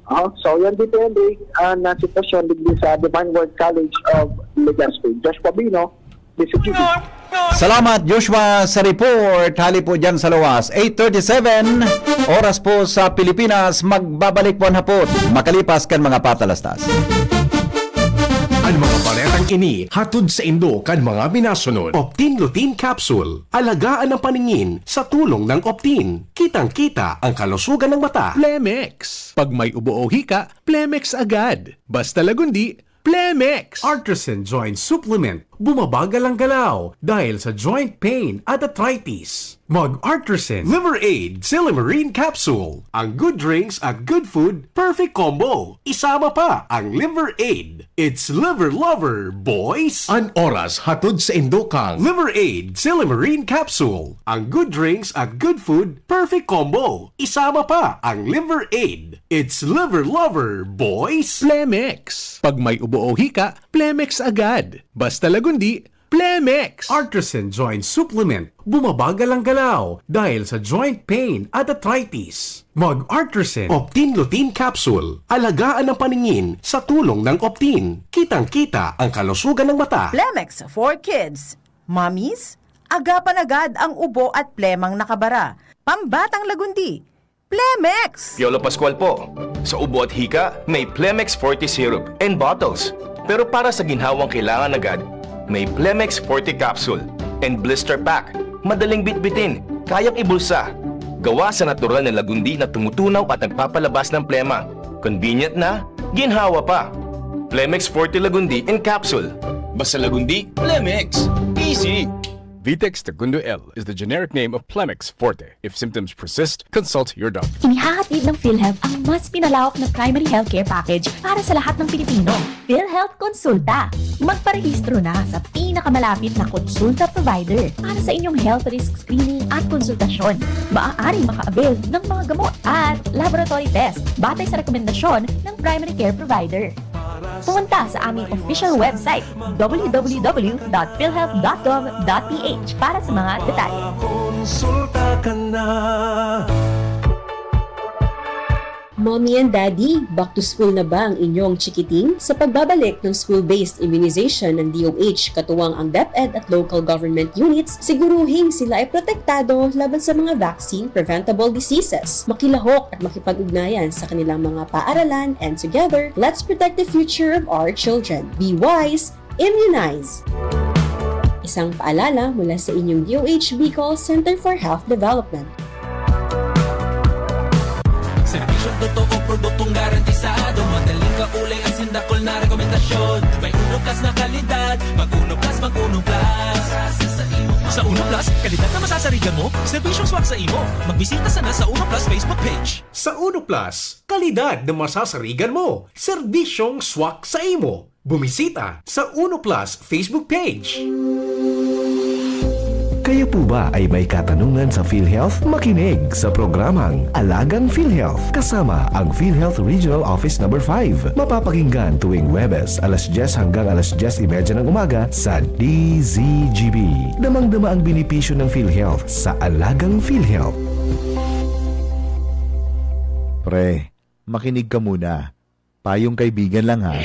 Ah, so yan depende ah, na sitwasyon digdi sa Divine Word College of Legazpi. Josh Pabino, D C G B. Salamat, Joshua, sa report. Hali po dyan sa luwas. Eight thirty-seven, oras po sa Pilipinas. Magbabalik po ang hapot makalipas kan mga patalastas. An mga baretang ini hatod saindo kan mga minasunod. Optin Lutein Capsule. Alagaan ang paningin sa tulong ng Optin. Kitang-kita ang kalusugan ng mata. Plemex. Pag may ubo o hika, Plemex agad. Basta Lagundi, Plemex. Artisan Joint Supplement. Bumabagal ang galaw dahil sa joint pain at arthritis. Mag Artisan Liver Aid Silymarin Capsule. Ang good drinks at good food, perfect combo. Isama pa ang Liver Aid. It's Liver Lover, boys! An oras hatod saindo kang Liver Aid Silymarin Capsule. Ang good drinks at good food, perfect combo. Isama pa ang Liver Aid. It's Liver Lover, boys! Plemex. Pag may ubo o hika, Plemex agad. Basta Lagundi, Plemex. Artisan Joint Supplement. Bumabagal ang galaw dahil sa joint pain at arthritis. Mag Artisan Optin Lutein Capsule. Alagaan ang paningin sa tulong ng Optin. Kitang-kita ang kalusugan ng mata. Plemex for Kids. Mommies, agapan agad ang ubo at plemang nakabara. Pambatang Lagundi, Plemex! Piolo Pascual po. Sa ubo at hika, may Plemex Forte Syrup and bottles. Pero para sa ginhawang kailangan agad, may Plemex Forte Capsule and Blister Pack. Madaling bitbitin, kayang ibulsa. Gawa sa natural na lagundi na tumutunaw at nagpapalabas ng plema. Convenient na, ginhawa pa. Plemex Forte Lagundi in Capsule. Basta Lagundi, Plemex. Easy! Vitex Tagundo L is the generic name of Plemex Forte. If symptoms persist, consult your doctor. Inihahatid ng PhilHealth ang mas pinalawak na primary healthcare package para sa lahat ng Pilipino. PhilHealth Konsulta. Magparehistro na sa pinakamalapit na konsulta provider para sa inyong health risk screening at konsultasyon. Maaaring maka-avail ng mga gamot at laboratory test batay sa rekomendasyon ng primary care provider. Pumunta sa aming official website, w w w dot philhealth dot gov dot p h, para sa mga detalye. Konsulta ka na. Mommy and Daddy, back to school na ba ang inyong chikiting? Sa pagbabalik ng school-based immunization ng D O H, katuwang ang DepEd at local government units, siguruhing sila ay protektado laban sa mga vaccine-preventable diseases. Makilahok at makipag-ugnayan sa kanilang mga paaralan, and together, let's protect the future of our children. Be wise, immunize! Isang paalala mula sa inyong D O H Bicol Center for Health Development. Serbisyong totoo, produktong garantisado. Madaling kaulay, asin dakul na rekomendasyon. May Uno Plus na kalidad. Mag Uno Plus, mag Uno Plus. Sa Uno Plus, kalidad na masasarigan mo, serbisyong swak sa imo. Magbisita sana sa Uno Plus Facebook page. Sa Uno Plus, kalidad na masasarigan mo, serbisyong swak sa imo. Bumisita sa Uno Plus Facebook page. Kayo po ba ay may katanungan sa PhilHealth? Makinig sa programang Alagang PhilHealth kasama ang PhilHealth Regional Office Number five. Mapapakinggan tuwing Huwebes, alas dyes hanggang alas dyes y media ng umaga sa D Z G B. Damang-dama ang benepisyo ng PhilHealth sa Alagang PhilHealth. Pre, makinig ka muna. Payong kaibigan lang ha.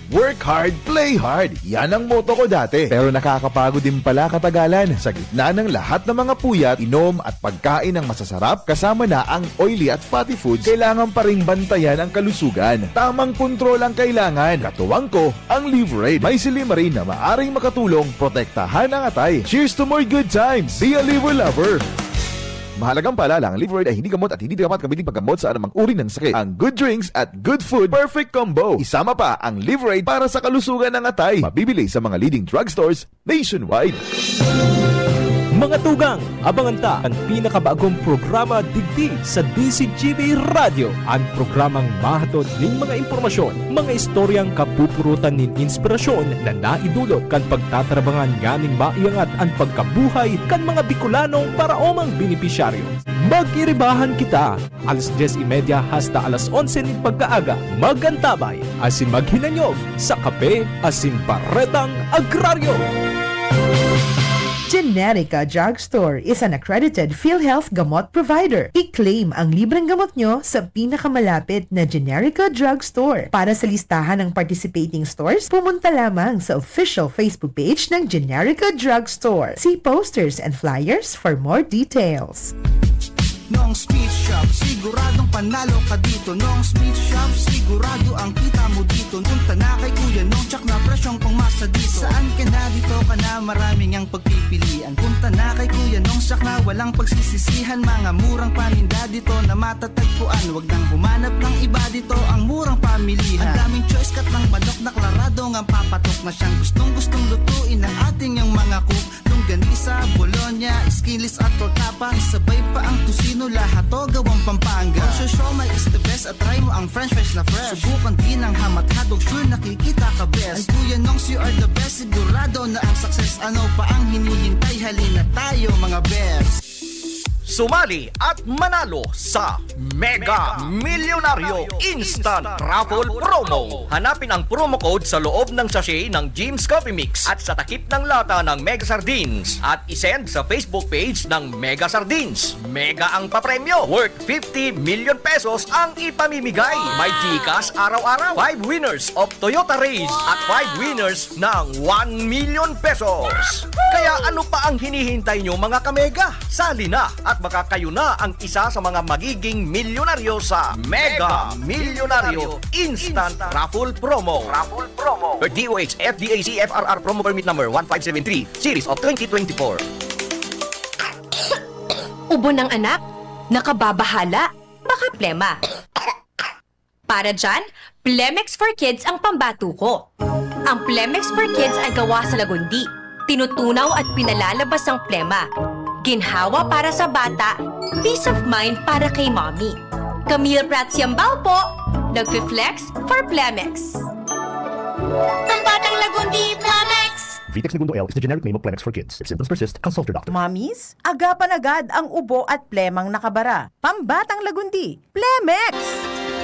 Work hard, play hard. Yan ang motto ko dati. Pero nakakapagod din pala katagalan. Sa gitna ng lahat ng mga puyat, inom at pagkain ng masasarap, kasama na ang oily at fatty foods, kailangan pa ring bantayan ang kalusugan. Tamang kontrol ang kailangan. Katuwang ko, ang Liverade. May silymarin na maaring makatulong protektahan ang atay. Cheers to more good times! Be a Liver Lover! Mahalagang paalala, ang Liverade ay hindi gamot at hindi dapat gamitin paggamot sa anumang uri ng sakit. Ang good drinks at good food, perfect combo. Isama pa ang Liverade para sa kalusugan ng atay. Mabibili sa mga leading drugstores nationwide. Mga tugang, abangan ta an pinakabagong programa digdi sa D Z G B Radyo, an programang mahatod nin mga impormasyon, mga istoryang kapupurutan nin inspirasyon na naidulot kan pagtatarabangan nganing maiangat an pagkabuhay kan mga Bicolanong paraomang benepisyaryo. Mag-iribahan kita, alas dyes y media hasta alas onse nin pagkaaga. Mag-antabay asin maghinanyog sa kape asin baretang agraryo. Generica Drugstore is an accredited PhilHealth gamot provider. I-claim ang libreng gamot nyo sa pinakamalapit na Generica Drugstore. Para sa listahan ng participating stores, pumunta lamang sa official Facebook page ng Generica Drugstore. See posters and flyers for more details. Nong Speed Shop, siguradong panalo ka dito. Nong Speed Shop, sigurado ang kita mo dito. Punta na kay Kuya Nong, tsak na presyong pang masadito. Saan ka na, dito ka na, maraming ang pagpipilian. Punta na kay Kuya Nong, tsak na walang pagsisisihan. Mga murang paninda dito na matatagpuan. Wag nang humanap ng iba dito, ang murang pamilihan. Ang daming choice, katlang manok na klarado nga papatok na siyang gustong-gustong lutuin ng ating yang mga cook. Longganisa, bologna, skinless at tortapa, isabay pa ang tocino, lahat to gawang Pampanga. Ang siomai is the best at try mo ang french fries na fresh. Subukan din ang ham at hotdog, sure nakikita ka best. Ay Kuya Nongs, you are the best, sigurado na ang success. Ano pa ang hinihintay? Halina tayo mga best. Sumali at manalo sa Mega Milyonaryo Instant Raffle Promo. Hanapin ang promo code sa loob ng sachet ng Jim's Coffee Mix at sa takip ng lata ng Mega Sardines at isend sa Facebook page ng Mega Sardines. Mega ang papremyo, worth fifty million pesos ang ipamimigay. May GCash araw-araw, five winners of Toyota Raiz at five winners ng one million pesos. Kaya ano pa ang hinihintay nyo, mga kamega? Sali na at baka kayo na ang isa sa mga magiging milyonaryo sa Mega Milyonaryo Instant Raffle Promo. Raffle Promo. Per DOH FDAC FRR Promo Permit Number one five seven three, Series of twenty twenty-four. Ubo ng anak, nakababahala, baka plema. Para dyan, Plemex for Kids ang pambato ko. Ang Plemex for Kids ay gawa sa lagundi, tinutunaw at pinalalabas ang plema. Ginhawa para sa bata, peace of mind para kay mommy. Camille Prats Yambao po, nagfi-flex for Plemex. Pambatang lagundi, Plemex! Vitex Negundo L is the generic name of Plemex for kids. If symptoms persist, consult your doctor. Mommies, agapan agad ang ubo at plemang nakabara. Pambatang lagundi, Plemex!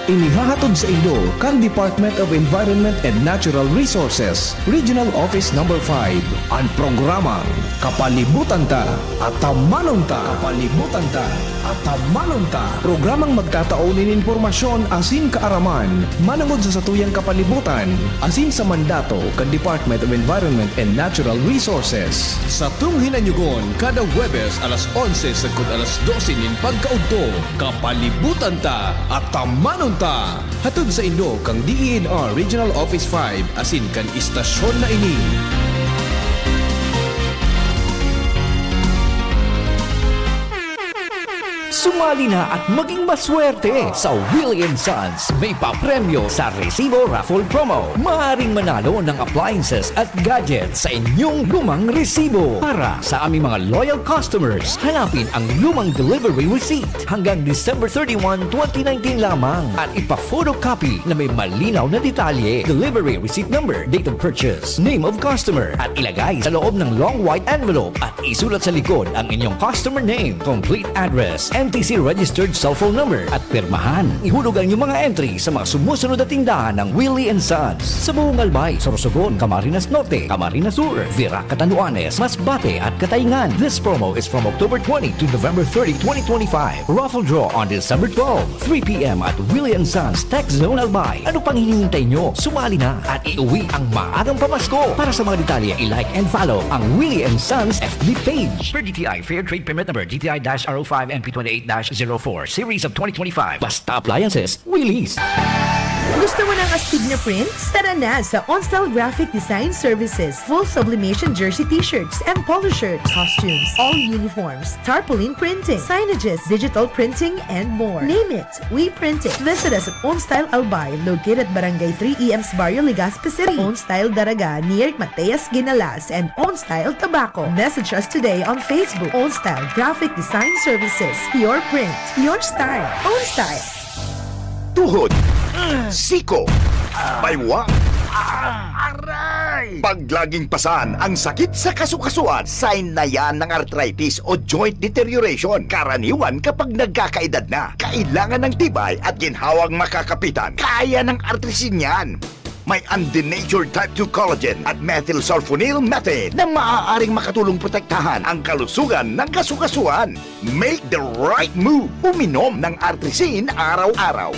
Inihahatod sa inyo kan Department of Environment and Natural Resources, Regional Office Number five, an programang Kapalibutan Ta, Atamanon Ta. Kapalibutan Ta, Atamanon Ta. Programang magtatao nin impormasyon asin kaaraman manongod sa satuyang kapalibutan asin sa mandato kan Department of Environment and Natural Resources. Satong hinanyogon kada Huwebes alas onse sagkod alas dose nin pagkaudto. Kapalibutan Ta, Atamanon Ta! Hatod saindo kan DENR Regional Office five asin kan istasyon na ini. Sumali na at maging maswerte sa Willie and Sons May Papremyo sa Resibo Raffle Promo. Maaaring manalo ng appliances at gadgets sa inyong lumang resibo. Para sa aming mga loyal customers, hanapin ang lumang delivery receipt hanggang December thirty-one, twenty nineteen lamang at ipa-photocopy na may malinaw na detalye, delivery receipt number, date of purchase, name of customer, at ilagay sa loob ng long white envelope at isulat sa likod ang inyong customer name, complete address, N T C registered cellphone number at pirmahan. Ihulog ang inyong mga entry sa mga sumusunod na tindahan ng Willie and Sons sa buong Albay, Sorsogon, Camarines Norte, Camarines Sur, Virac, Catanduanes, Masbate at Cataingan. This promo is from October twenty to November thirty, twenty twenty-five. Raffle draw on December twelve, three p.m. at Willie and Sons Tech Zone Albay. Ano pang hinihintay nyo? Sumali na at iuwi ang maagang pamasko. Para sa mga detalye, i-like and follow ang Willie and Sons F B page. Per D T I Fair Trade Permit Number D T I dash R O five N P twenty-eight dash zero four Series of twenty twenty-five. Basta Appliances, Willie's. Gusto mo ng astig na prints? Tara na sa OnStyle Graphic Design Services. Full sublimation jersey t-shirts and polo shirts, costumes, all uniforms, tarpaulin printing, signages, digital printing, and more. Name it, we print it. Visit us at OnStyle Albay, located at Barangay three E M sa Barrio Legazpi City. OnStyle Daraga, near Mateas Ginalas, and OnStyle Tabaco. Message us today on Facebook. OnStyle Graphic Design Services. Your print, your style. OnStyle. Tuhod, siko, baywa, aray! Pag laging pasan ang sakit sa kasukasuan, sign na yan ng arthritis o joint deterioration. Karaniwan kapag nagkakaedad na, kailangan ng tibay at ginhawang makakapitan. Kaya ng artrisin yan. May undenatured type two collagen at methylsulfonyl methane na maaaring makatulong protektahan ang kalusugan ng kasukasuan. Make the right move. Uminom ng Artrisin araw-araw.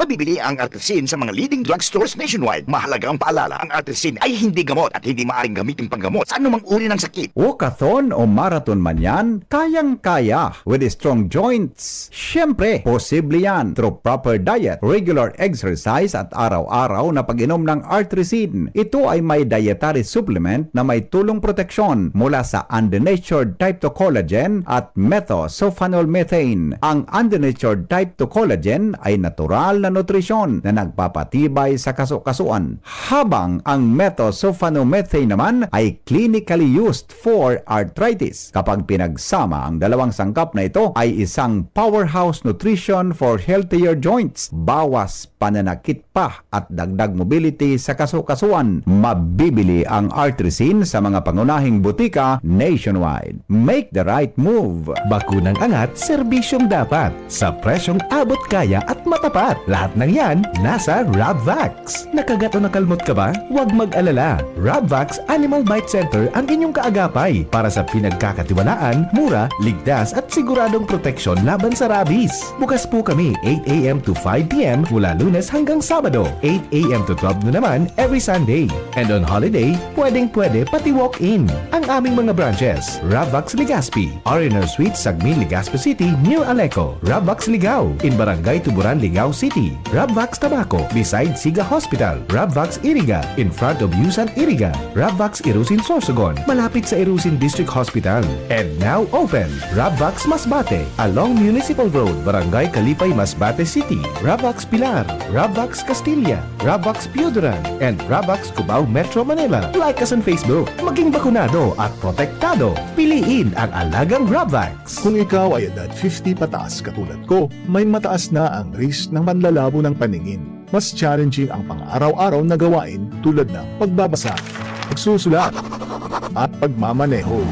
Mabibili ang Artrisin sa mga leading drugstores nationwide. Mahalagang paalala, ang Artrisin ay hindi gamot at hindi maaaring gamitin panggamot sa anumang uri ng sakit. Walkathon o marathon man yan, kayang-kaya with strong joints. Siyempre, posible yan through proper diet, regular exercise at araw-araw na pag-inom ng Artrisin. Ito ay may dietary supplement na may tulong proteksyon mula sa undenatured type two collagen at methylsulfonyl methane. Ang undenatured type two collagen ay natural na nutrisyon na nagpapatibay sa kasukasuan, habang ang methylsulfonyl methane naman ay clinically used for arthritis. Kapag pinagsama, ang dalawang sangkap na ito ay isang powerhouse nutrition for healthier joints, bawas pananakit pa at dagdag mobility sa kasukasuan. Mabibili ang Artrisin sa mga pangunahing butika nationwide. Make the right move! Bakunang angat, serbisyong dapat, sa presyong abot kaya at matapat. Lahat ng yan nasa Rabvax. Nakagat o nakalmot ka ba? Huwag mag-alala. Rabvax Animal Bite Center ang inyong kaagapay para sa pinagkakatiwalaan, mura, ligtas at siguradong proteksyon laban sa rabies. Bukas po kami eight a m to five p m mula Lunes hanggang Sabado, eight a m to twelve na naman every Sunday. And on holiday, pwedeng-pwede pati walk-in. Ang aming mga branches, Rabvax Legazpi, R and R Suites, Sagmin, Legazpi City, near Aleco, Rabvax Ligao, in Barangay Tuburan, Ligao City, Rabvax Tabaco, beside Siga Hospital, Rabvax Iriga, in front of Yusan Iriga, Rabvax Irusin, Sorsogon, malapit sa Irusin District Hospital. And now open, Rabvax Masbate, along Municipal Road, Barangay Kalipay, Masbate City, Rabvax Pilar, Rabvax Castilla, Rabvax Pioduran, and Rabvax Cubao, Metro Manila. Like us on Facebook. Maging bakunado at protektado. Piliin ang alagang Rabvax. Kung ikaw ay edad fifty pataas katulad ko, may mataas na ang risk ng panlalabo ng paningin. Mas challenging ang pang-araw-araw na gawain tulad ng pagbabasa, pagsusulat, at pagmamaneho.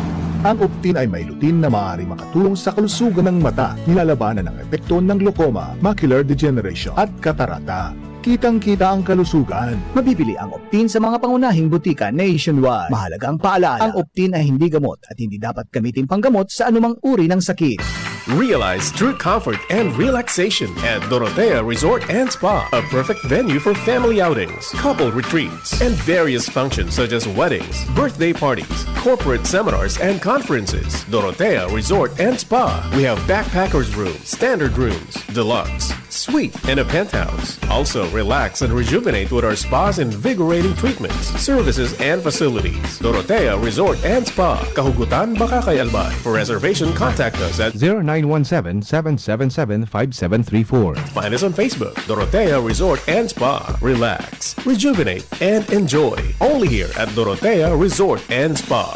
Ang Optin ay may lutein na maaaring makatulong sa kalusugan ng mata, nilalabanan ang epekto ng glaucoma, macular degeneration, at katarata. Kitang-kita ang kalusugan. Mabibili ang Optin sa mga pangunahing butika nationwide. Mahalagang paalala, ang Optin ay hindi gamot at hindi dapat gamitin panggamot sa anumang uri ng sakit. Realize true comfort and relaxation at Dorotea Resort and Spa, a perfect venue for family outings, couple retreats, and various functions such as weddings, birthday parties, corporate seminars, and conferences. Dorotea Resort and Spa. We have backpackers room, standard rooms, deluxe, suite, and a penthouse. Also, relax and rejuvenate with our spa's invigorating treatments, services, and facilities. Dorotea Resort and Spa, Kahugutan, Bacacay, Albay. For reservation, contact us at zero nine one seven, seven seven seven, five seven three four. Find us on Facebook, Dorotea Resort and Spa. Relax, rejuvenate, and enjoy. Only here at Dorotea Resort and Spa.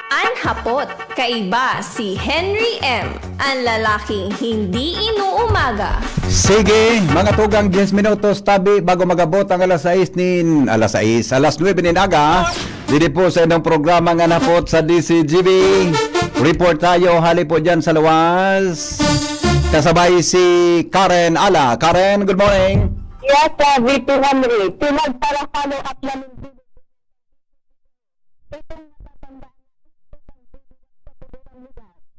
An hapot, kaiba si Henry M, an lalaking hindi inuumaga. Sige, mga tugang, diyes minutos tabi bago mag-abot ang alas sais nin, alas sais, alas nuebe nin aga. Didi po sa inyong programa nga napot sa D C G B. Report tayo, hali po dyan sa luwas. Kasabay si Karen Ala. Karen, good morning. Yes, uh, V P Henry. Pinagpara-follow up namin itong natatandaan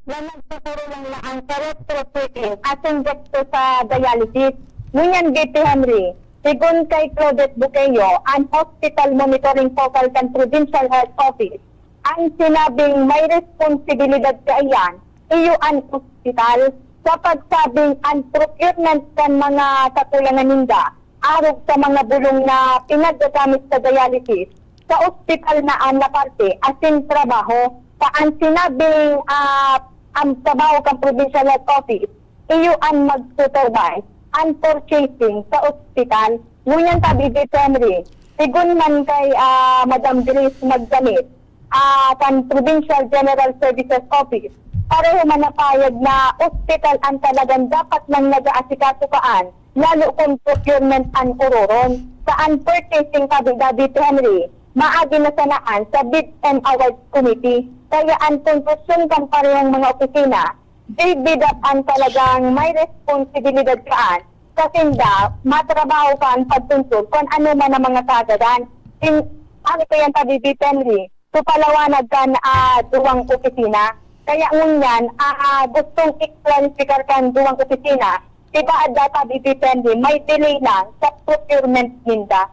na nagkakaroon lang na ang retrofitting asin dito sa dialysis. Ngunyan, V P Henry, sigon kay Claudette Buqueyo, an hospital monitoring focal kan Provincial Health Office, ang sinabing may responsibilidad kaiyan, iyo an ospital, sa pagsabing an procurement kan mga kakulangan ninda, arog sa mga bulong na pinagagamit sa dialysis, sa ospital na an naparte asin trabaho sa an sinabing, ah, an trabaho kan Provincial Health Office, iyo an mag-supervise an purchasing sa ospital. Ngunyan tabi, V P Henry, sigon man kay, ah, Madam Grace Magdanit, ah, kan Provincial General Services Office, pareho man napayag na ospital an talagang dapat nang nag-aasikaso kaan, lalo kun procurement an ororon. Sa an purchasing tabi, V P Henry, maagi na sanaan sa Bids and Awards Committee. Kaya an konklusyon kan parehong mga opisina, J B dapat an talagang may responsibilidad kaan sa sinda, matrabaho kan pagtuntog kung ano man ang mga kaagadan. Sin-, ano ko yan, Tabi B P Henry? So, palawanag kan, ah, duwang opisina. Kaya ngunyan, ah, gustong i-clarificar kan duwang opisina, si Baad Data B P Henry, may delay lang sa procurement ninda.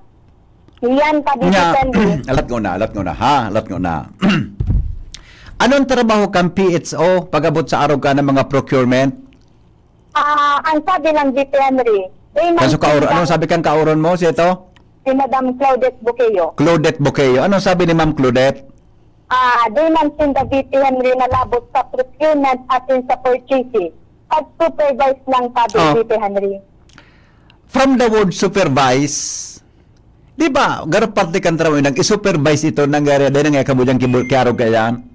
Yan, Tabi Nya, B P Henry. Alat ko na, alat ko na, ha? Alat ko na. Anong trabaho kan P H O pag-abot sa arog kan mga procurement? Ah, ang sabi ng B P Henry, they man Kaso kaor, sinda, anong sabi kan kaoron mo, si ito? si Madam Claudette Buqueo. Claudette Buqueo. Anong sabi ni Ma'am Claudette? Ah, di man sinda B P Henry nalabot sa procurement asin sa purchasing. Pag-supervise lang, sabi Oh. B P Henry. From the word supervise, di ba, garo parte kan trabaho, nag-supervise ito, nangyari, dahil nangyari ka mo dyan, kibu-, kiarog ka yan?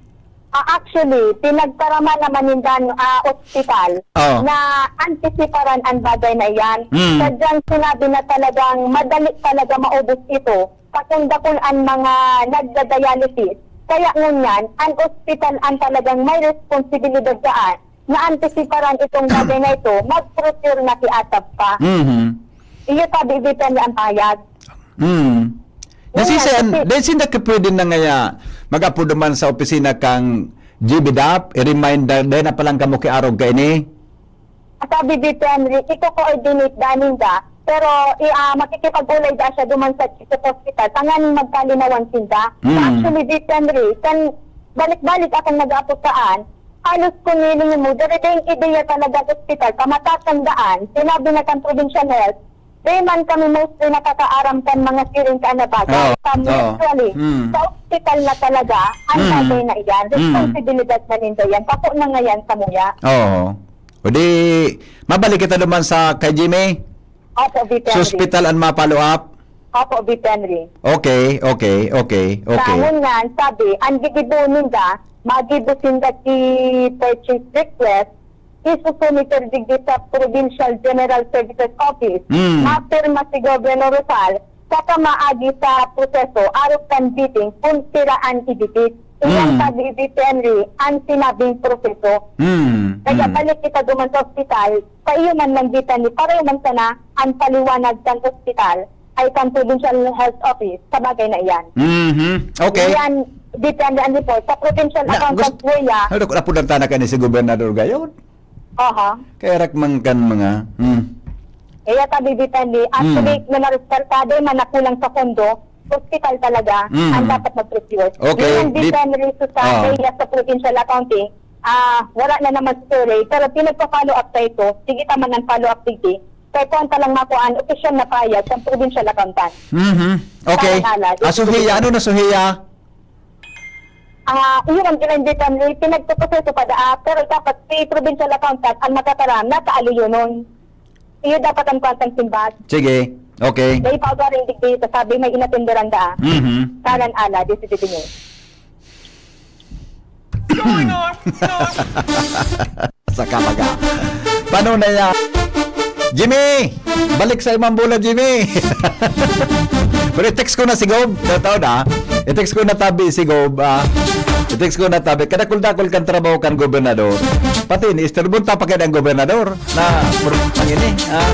Ah, actually, pinagkarama naman nindan ah, ospital Oh. na antisiparan ang bagay na iyan. Mm. Sadyang sinabi na talagang madali talaga maubos ito, pakundakon ang mga nagda-dialysis. Kaya ngunyan, ang ospital ang talagang may responsibilidad dyan na antisiparan itong bagay na ito, mag-procure na si ASAP pa. Mhm. Iyo sabi, Vivian, ang payag. Mm. Ngayon, Nasisiyan, kasi- dahil sinda ka pwede na ngaya mag-apo naman sa opisina kang G B dap, i-remind na, dahil na palang kamo kiarog kaini. Sabi ni Henry, iko-coordinate daw ninda, pero i- ah, makikipag-ulay daw siya duman sa chief sa hospital, tanganing magkalinawan sinda. Mm. Actually, Henry, kan balik-balik akong nag-aputaan, halos kung niling mo, dere ding ideya talaga sa hospital, kamatatandaan, sinabi na kan provincial health, di man kami mostly nakakaaram kan mga siring ka na bagay. Oo, Kami oo. actually, Mm. sa hospital na talaga, ang Mm. bagay na iyan, Mm. responsibilidad na ninda yan, pako na ngayon sa muya. Oo. O di, mabalik kita naman sa kay Jimmy. Opo, Vic Sa Henry. Hospital ang ma-follow up. Opo, Vic Henry. Okay, okay, okay, okay. Sa ngunyan, sabi, ang gigibo ninda, magibo sinda ki purchase request, isusumiter digdi sa Provincial General Services Office, Mm. mapirma si Governor Rosal, saka maagi sa proseso, arog kan bidding, kung pira an ibibid. Iyan Mm. sabi ni Vic Henry, ang sinabing proseso. Mm. Kaya Mm. balik kita duman sa ospital, sa iyo man lang, Vic Henry, pareho man sana ang paliwanag kan ospital ay kan Provincial Health Office sa bagay na iyan. Mhm. Okay. Iyan, depende ang report. Sa provincial Na, accountant gust-, kuya, Ano, napunan ta na ka ni si Gobernador Gayon. Aha. Kaya rak man kan mga, hmm. Kaya sabi, depende. Actually, Hmm. na narespertado, man nakulang sa pondo, hospital talaga Hmm. ang dapat mag-procure. Okay, Iyan, di- depende sa Ah. area sa provincial accounting. Ah, wala na naman sa survey, pero pinagpa-follow up sa ito. Sige, tama ng follow up, sige. Kaya kung talang makuhaan, opisyal na payag sa provincial accountant. Mhm. Okay. Parang ala, Ah, suhiya, ano na suhiya? Ah, iyon ang ginanditan ni pinagpuproseso pa daa, pero dapat si provincial accountant ang makakaram na sa aliyonon. Iyo dapat ang kwantang simbag. Sige. Okay. May paugaring digdi sa sabi may inatenderan daa. Mhm. Kanan ala, di si Didinyo. Sa kabaga. Paano na yan? Jimmy! Balik sa imang bola, Jimmy! Pero i-text ko na si Gob. Totoo na. I-text ko na tabi si Gob. Ah. I-text ko na tabi. Kadakul-dakul kan trabaho kan gobernador. Pati ni Esther Bunta pa kaya ang gobernador. Na, ang ini. Ah.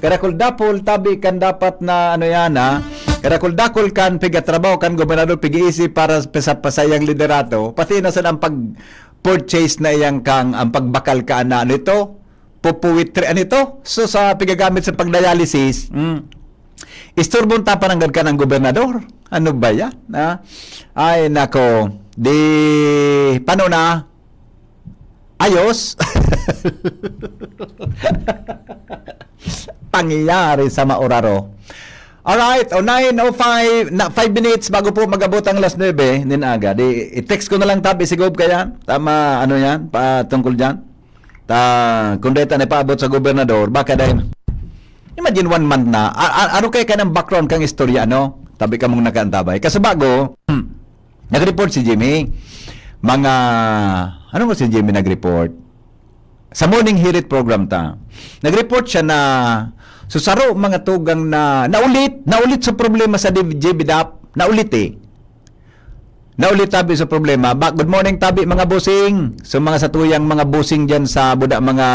Kadakul-dakul tabi kan dapat na ano yan, ha? Kadakul-dakul kan pigatrabaho kan gobernador, pig-iisip para sa pasayang liderato. Pati na sa ang pag-purchase na iyang kang, ang pagbakal ka na ano ito? Pupuwitri, ano ito? So, sa pigagamit sa pagdialysis, mm, isturbong tapananggad ka ng gobernador. Ano ba yan? Ha? Ay, nako. Di, paano na? Ayos? Pangyayari sa mauraro. Alright, o nine oh five, na five minutes bago po mag-abot ang alas nuebe nin aga. Di, i-text ko na lang tabi si Gob kaya. Tama, ano yan, patungkol dyan. Ta, kung deta na ipaabot sa gobernador, baka dahil, imagine one month na, a, a, ano kaya ka ng background kang istorya, ano? Tabi ka mong nakaantabay. Kasi bago, nag-report si Jimmy, mga, ano mo si Jimmy nag-report? Sa Morning Hirit program ta. Nag-report siya na, so, saro mga tugang na, naulit, naulit sa problema sa J B dap, naulit eh. Naulit tabi sa problema. Ba, good morning tabi mga bossing. So, mga satuyang mga bossing dyan sa buda, mga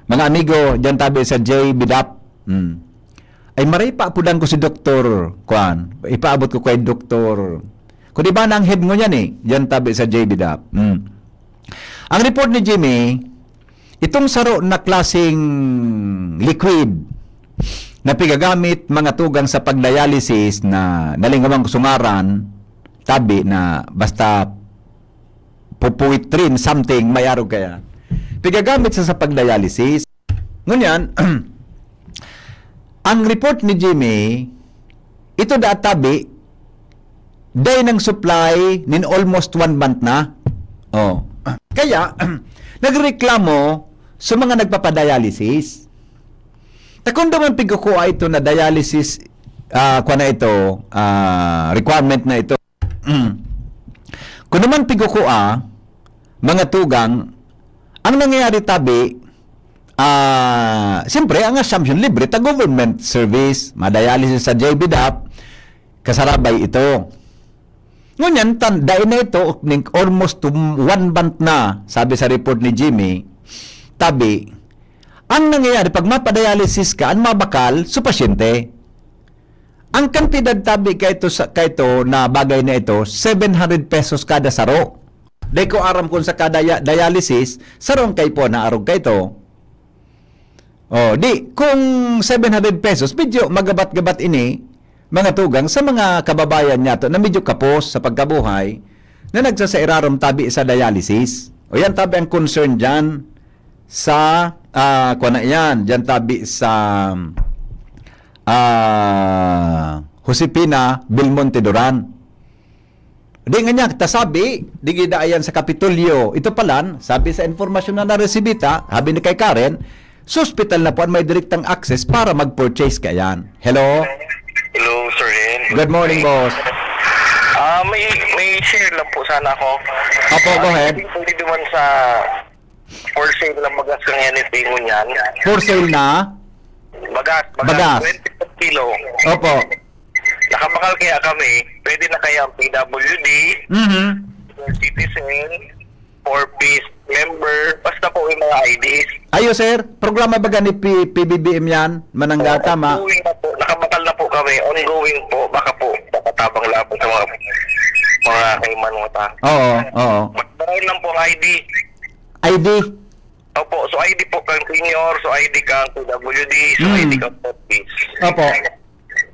Mga amigo, diyan tabi sa J B dap. Hmm. Ay, maray pa, apudan ko si Doktor, kuan. Ipaabot ko kay Doktor. Kung di ba na ang head ngunyan eh, diyan tabi sa J B dap. Hmm. Ang report ni Jimmy, itong saro na klaseng liquid na pigagamit mga tugang sa pagdialysis na nalingawan ko sungaran, tabi na basta pupuwit rin something, may arog kaya. Pigagamit sa, sa pagdialysis. Ngunyan, ang report ni Jimmy, ito da tabi, day ng supply nin almost one month na. Oh. Kaya, nagreklamo sa mga nagpapadialysis. Takon daw man pigkukua ito na dialysis, ah, kwa na ito, ah, requirement na ito. Mm. Kung naman pigkukua, mga tugang, ang nangyayari tabi, ah, siyempre, ang Assumption libre ta government service, madialysis sa J B dap, kasarabay ito. Ngunyan, tan-, dai na ito, ning almost to one month na, sabi sa report ni Jimmy, tabi, ang nangyayari, pag mapadialysis ka, ang mabakal, su pasyente. Ang kantidad tabi kaito sa, kaito na bagay na ito, seven hundred pesos kada saro. Di ko aram kung sa kada ya-, dialysis, saro ang kaipo na arog kaito. Oh, di, kung seven hundred pesos, medyo magabat-gabat ini, mga tugang, sa mga kababayan niyato na medyo kapos sa pagkabuhay, na nagsasairarom tabi sa dialysis. O yan, tabi ang concern dyan sa, ah, kwa na yan, dyan tabi sa, ah, Josefina Belmonte Duran. Di nga niya, ta sabi, digida ayan sa Kapitolyo. Ito palan, sabi sa informasyon na naresibita, habi ni kay Karen, sa ospital na po ang may direktang access para mag-purchase kayan. Hello? Hello, Sir Hen. Good morning, boss. Ah, may may share lang po sana ako. Opo, go ahead. Pwede duman sa for sale na bagas ng N F A ngunyan. For sale na? Bagas, Bagas. twenty per kilo. Opo. Nakabakal kaya kami, pwede na kaya ang P W D, Mhm. citizen, four Ps member, basta po yung mga I Ds. Ayo, sir. Programa ba gani P-, P B B M yan? Manangga, tama? Ongoing na po. Nakabakal na po kami. Ongoing po. Baka po, makatabang lamang sa mga mga kaiman mo ta. Oo, oo. Magdaraon lang po ang I D. I D. Opo, so I D po kang senior, so I D kang P W D, so Hmm. I D kang four Ps. Opo.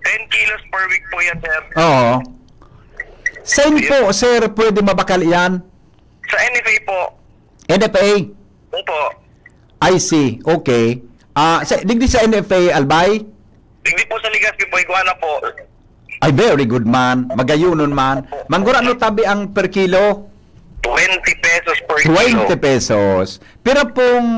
Ten kilos per week po yan, sir. Oo. Saan po, sir, pwede mabakal yan? Sa N F A po. N F A? Opo. I see. Okay. Ah, sa, digdi sa N F A, Albay? Digdi po sa Legazpi po, Iguana po. Ay, very good man. Magayonon man. Manggurano tabi ang per kilo? Twenty pesos per kilo. Twenty pesos. Pero pong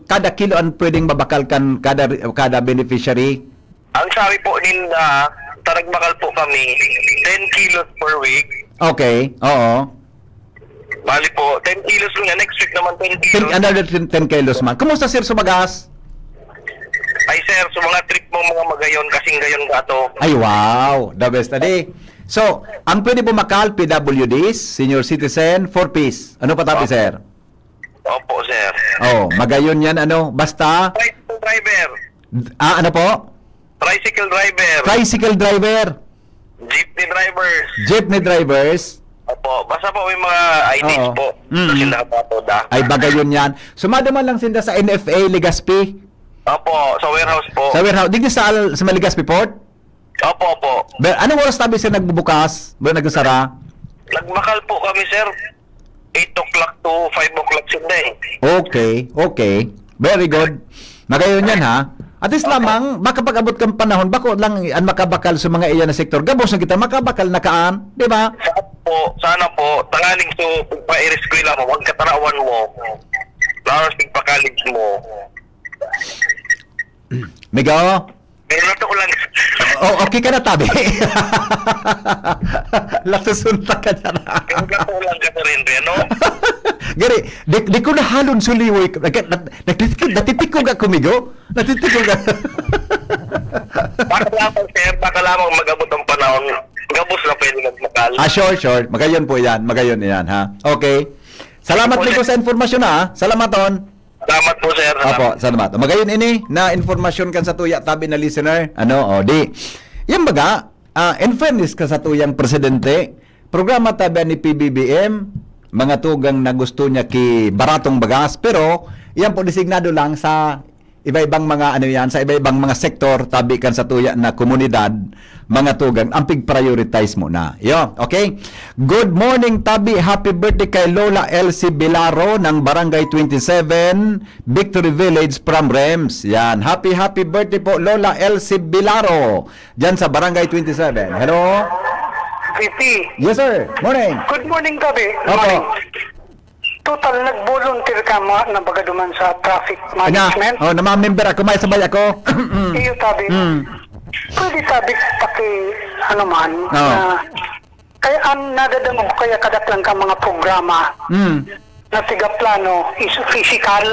kada kilo ang pwedeng mabakal kan kada kada beneficiary? Ang sabi po ninda, taragbakal po kami, ten kilos per week. Okay, oo. Bali po, ten kilos nga. Next week naman, ten Ten, kilos. Another ten, ten kilos man. Kumusta, sir, sa bagas? Ay, sir, sa mga trip mong mga magayon, kasing gayon ka to. Ay, wow. The best na di. So, ang pwede bumakal, P W Ds, senior citizen, four Ps. Ano pa tabi, sir? Opo, sir. Oh, magayon yan, ano. Basta, Tricycle driver. ah, ano po? Tricycle driver. Tricycle driver, Jeepney drivers. jeepney drivers. Opo. Basta po may mga I Ds Oo. po. Mm. Kasi nakapatoda. Ay, bagayon yan. Sumada man lang sinda sa N F A, Legazpi. Opo, sa warehouse po. Sa warehouse. Digdi sa, Al- sa Legazpi Port? Opo, opo. Be, anong oras tabi, sir, nagbubukas? Ba, nagsasara? Nagbakal po kami, sir. Eight o'clock to five o'clock Sunday. Okay, okay. Very good. Magayon yan, ha? At least lamang, makapag-abot kang panahon, bako lang an makabakal sa mga iyan na sektor. Gabos na kita, makabakal na kaan, di ba? Sana po, sana po, tanganing so, pagpa-eskwela mo, magkatarawan mo. Laros pagpa-college mo. Migo? Pero nato ko lang, Oh, okay ka na, tabi. Latusunta ka na. pero nato ko lang ka rin, ano? Gari, di, di ko na halon suliwoy. Nag, nag, natitikog, natitikog ako, Migo. Natitikog ako. Baka lamang, sir, baka lamang mag-abot ang panahon. Gabos na pwede magmakal. Ah, sure, sure. Magayon po yan. Magayon yan, ha? Okay. Salamat, Migo, sa informasyon, ha? Salamaton. Salamat po, sir. Salamat. Opo, salamat. Magayon ini na informasyon kan satuya tabi na listener. Ano, o, di. Yan baga, ah, in fairness ka satuyang presidente, programa tabi ni P B B M, mga tugang na gusto niya ki baratong bagas, pero yan po designado lang sa iba-ibang mga ano yan, sa iba-ibang mga sektor, tabi kan satuya na komunidad, mga tugang, ang pig-prioritize mo na. Yo, okay? Good morning, tabi. Happy birthday kay Lola Elsie Bilaro ng Barangay twenty-seven, Victory Village from Rems. Yan. Happy, happy birthday po, Lola Elsie Bilaro, dyan sa Barangay twenty-seven. Hello? V P. Yes, sir. Morning. Good morning, tabi. Good Opo. morning. Total, nag-volunteer ka ma-, na baga duman sa traffic Na, management? oh, namamember ako, may sabay ako. Mm. Iyo, tabi. Mm. Pwede, tabi, paki, ano man, Oh. na, kaya ang nadadangog ko, kaya kadaklan ka mga programa Mm. na tigaplano is physical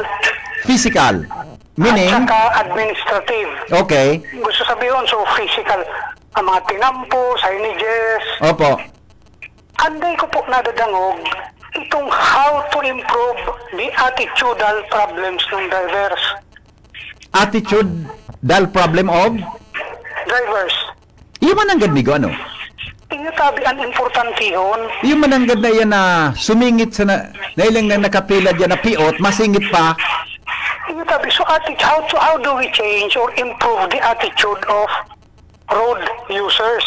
Physical. Meaning? at saka administrative. Okay. Gusto sabihin, so physical, ang mga tinampo, signages. Opo. Anday ko po nadadangog itong how to improve the attitudal problems ng drivers. Attitudal problem of? Drivers. Iyo man ang gad, migo, ano? Inyo tabi ang importantihon. Iyo man ang gad na iyan na sumingit sa na, nailang na nakapila diyan na piot, masingit pa. Inyo tabi, so atti-, how, to, how do we change or improve the attitude of road users?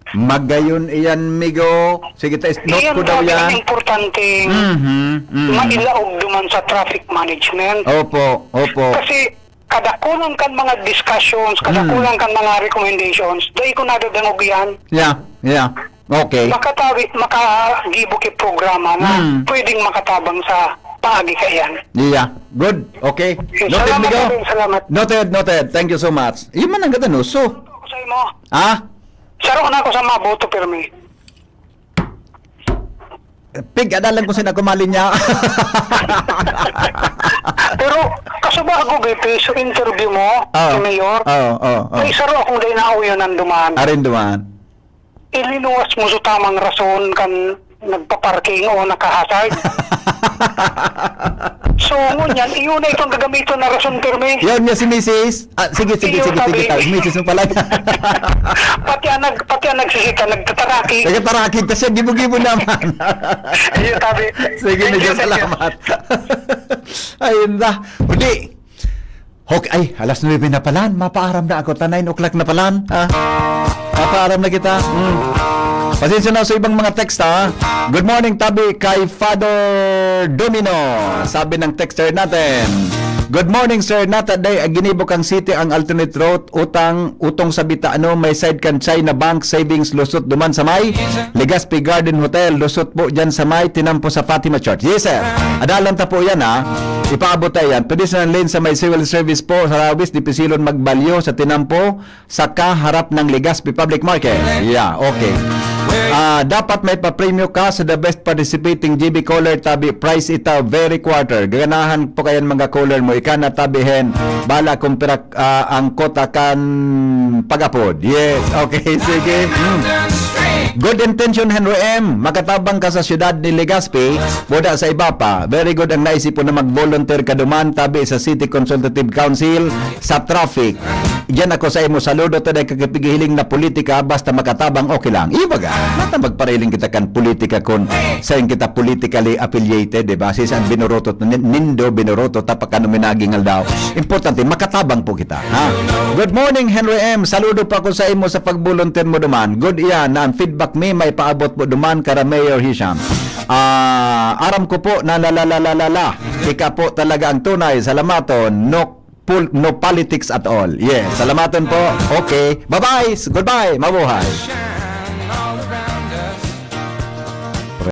Magayon iyan, migo. Sige, ta-, note Iyan ko daw tabi ang yan. importanteng Mhm, mhm. mailaog duman sa traffic management. Opo, opo. Kasi kada kulang kan mga discussions, kada Mm. kulang kan mga recommendations, dai ko nadadangog yan. Yeah, yeah. Okay. Makatawi, makagibo ki programa na Mm. pwedeng makatabang sa paagi kaiyan. Yeah. Good. Okay. Yes, Noted, salamat, migo. Robin, salamat. Noted, noted. Thank you so much. Iyo man ang gad, ano? So, Sa imo, ah? saro na ako sa maboto, pirmi. Pig, adalan ko sin ako malinya. Pero, kasubago, V P, sa interview mo, Oo. si Mayor, Oo, oo, oo. may saro akong dai nauyonan duman. Arin duman. Ilinuwas mo sa tamang rason kan nagpa-parking o nakahazard. So, ngunyan, iyon na itong gagamiton na rason, pirmi. Yan nga si misis. Ah, sige, sige, Iyo, sige, sige, tabi. tabi. Misis mo pala. Pati ang nag-, pati ang nagsisita, nagtataraki. Nagtataraki, tas siya, gibo-gibo naman. Iyo, tabi. Sige, Thank medyo you, thank you. salamat. Ayun na. Uli. Okay, ay, alas nuebe na palan. Mapaaram na ako. Ta nine o'clock na palan. Ha? Mapaaram na kita. Hmm. Pasensya na sa ibang mga text, ha? Good morning, tabi kay Father Domino. Sabi ng texter natin, "Good morning, sir. Nata day, ginibo kang city ang alternate route, utang, utong sa Bita, ano, may side kan China Bank Savings, lusot duman sa may Legazpi Garden Hotel, lusot po dyan sa may tinampo sa Fatima Church." Yes, sir. Adalan ta po yan, ha. Ipaabot tayo yan. Pwede sa lane sa may civil service po, sa Rawis, di pisilon magbalyo sa tinampo, sa kaharap ng Legazpi Public Market. Yeah, okay. Ah, dapat may papremyo ka sa the best participating G B caller, tabi, prize ita, very quarter. Gaganahan po kayan mga caller mo. Ika na tabihin. Bala kung pira, ah, ang kota kan pag-apod. Yes, okay, sige. Hmm. Good intention, Henry M. Makatabang ka sa siyudad ni Legazpi, buda sa iba pa. Very good ang naisip mo na mag-volunteer ka duman, tabi sa City Consultative Council, sa traffic. Diyan ako sa imo, saludo, ta dai ka kapigihiling na politika, basta makatabang, okay lang. Iyo baga, nata magparahiling kita kan politika kun sain kita politically affiliated, di ba? Si saan binurutot, nin-, nindo binurutot, tapakan o minaging aldaw. Importante, makatabang po kita, ha? Good morning, Henry M. Saludo po ako sa imo sa pag-volunteer mo duman. Good iyan, na ang feedback mi, may paabot po duman kara Mayor Hisham. Ah, aram ko po na la, la, la, la, la, la. Ika po talaga ang tunay. Salamaton. No pol-, no politics at all. Yes. Salamaton po. Okay. Bye-bye. Goodbye. Mabuhay.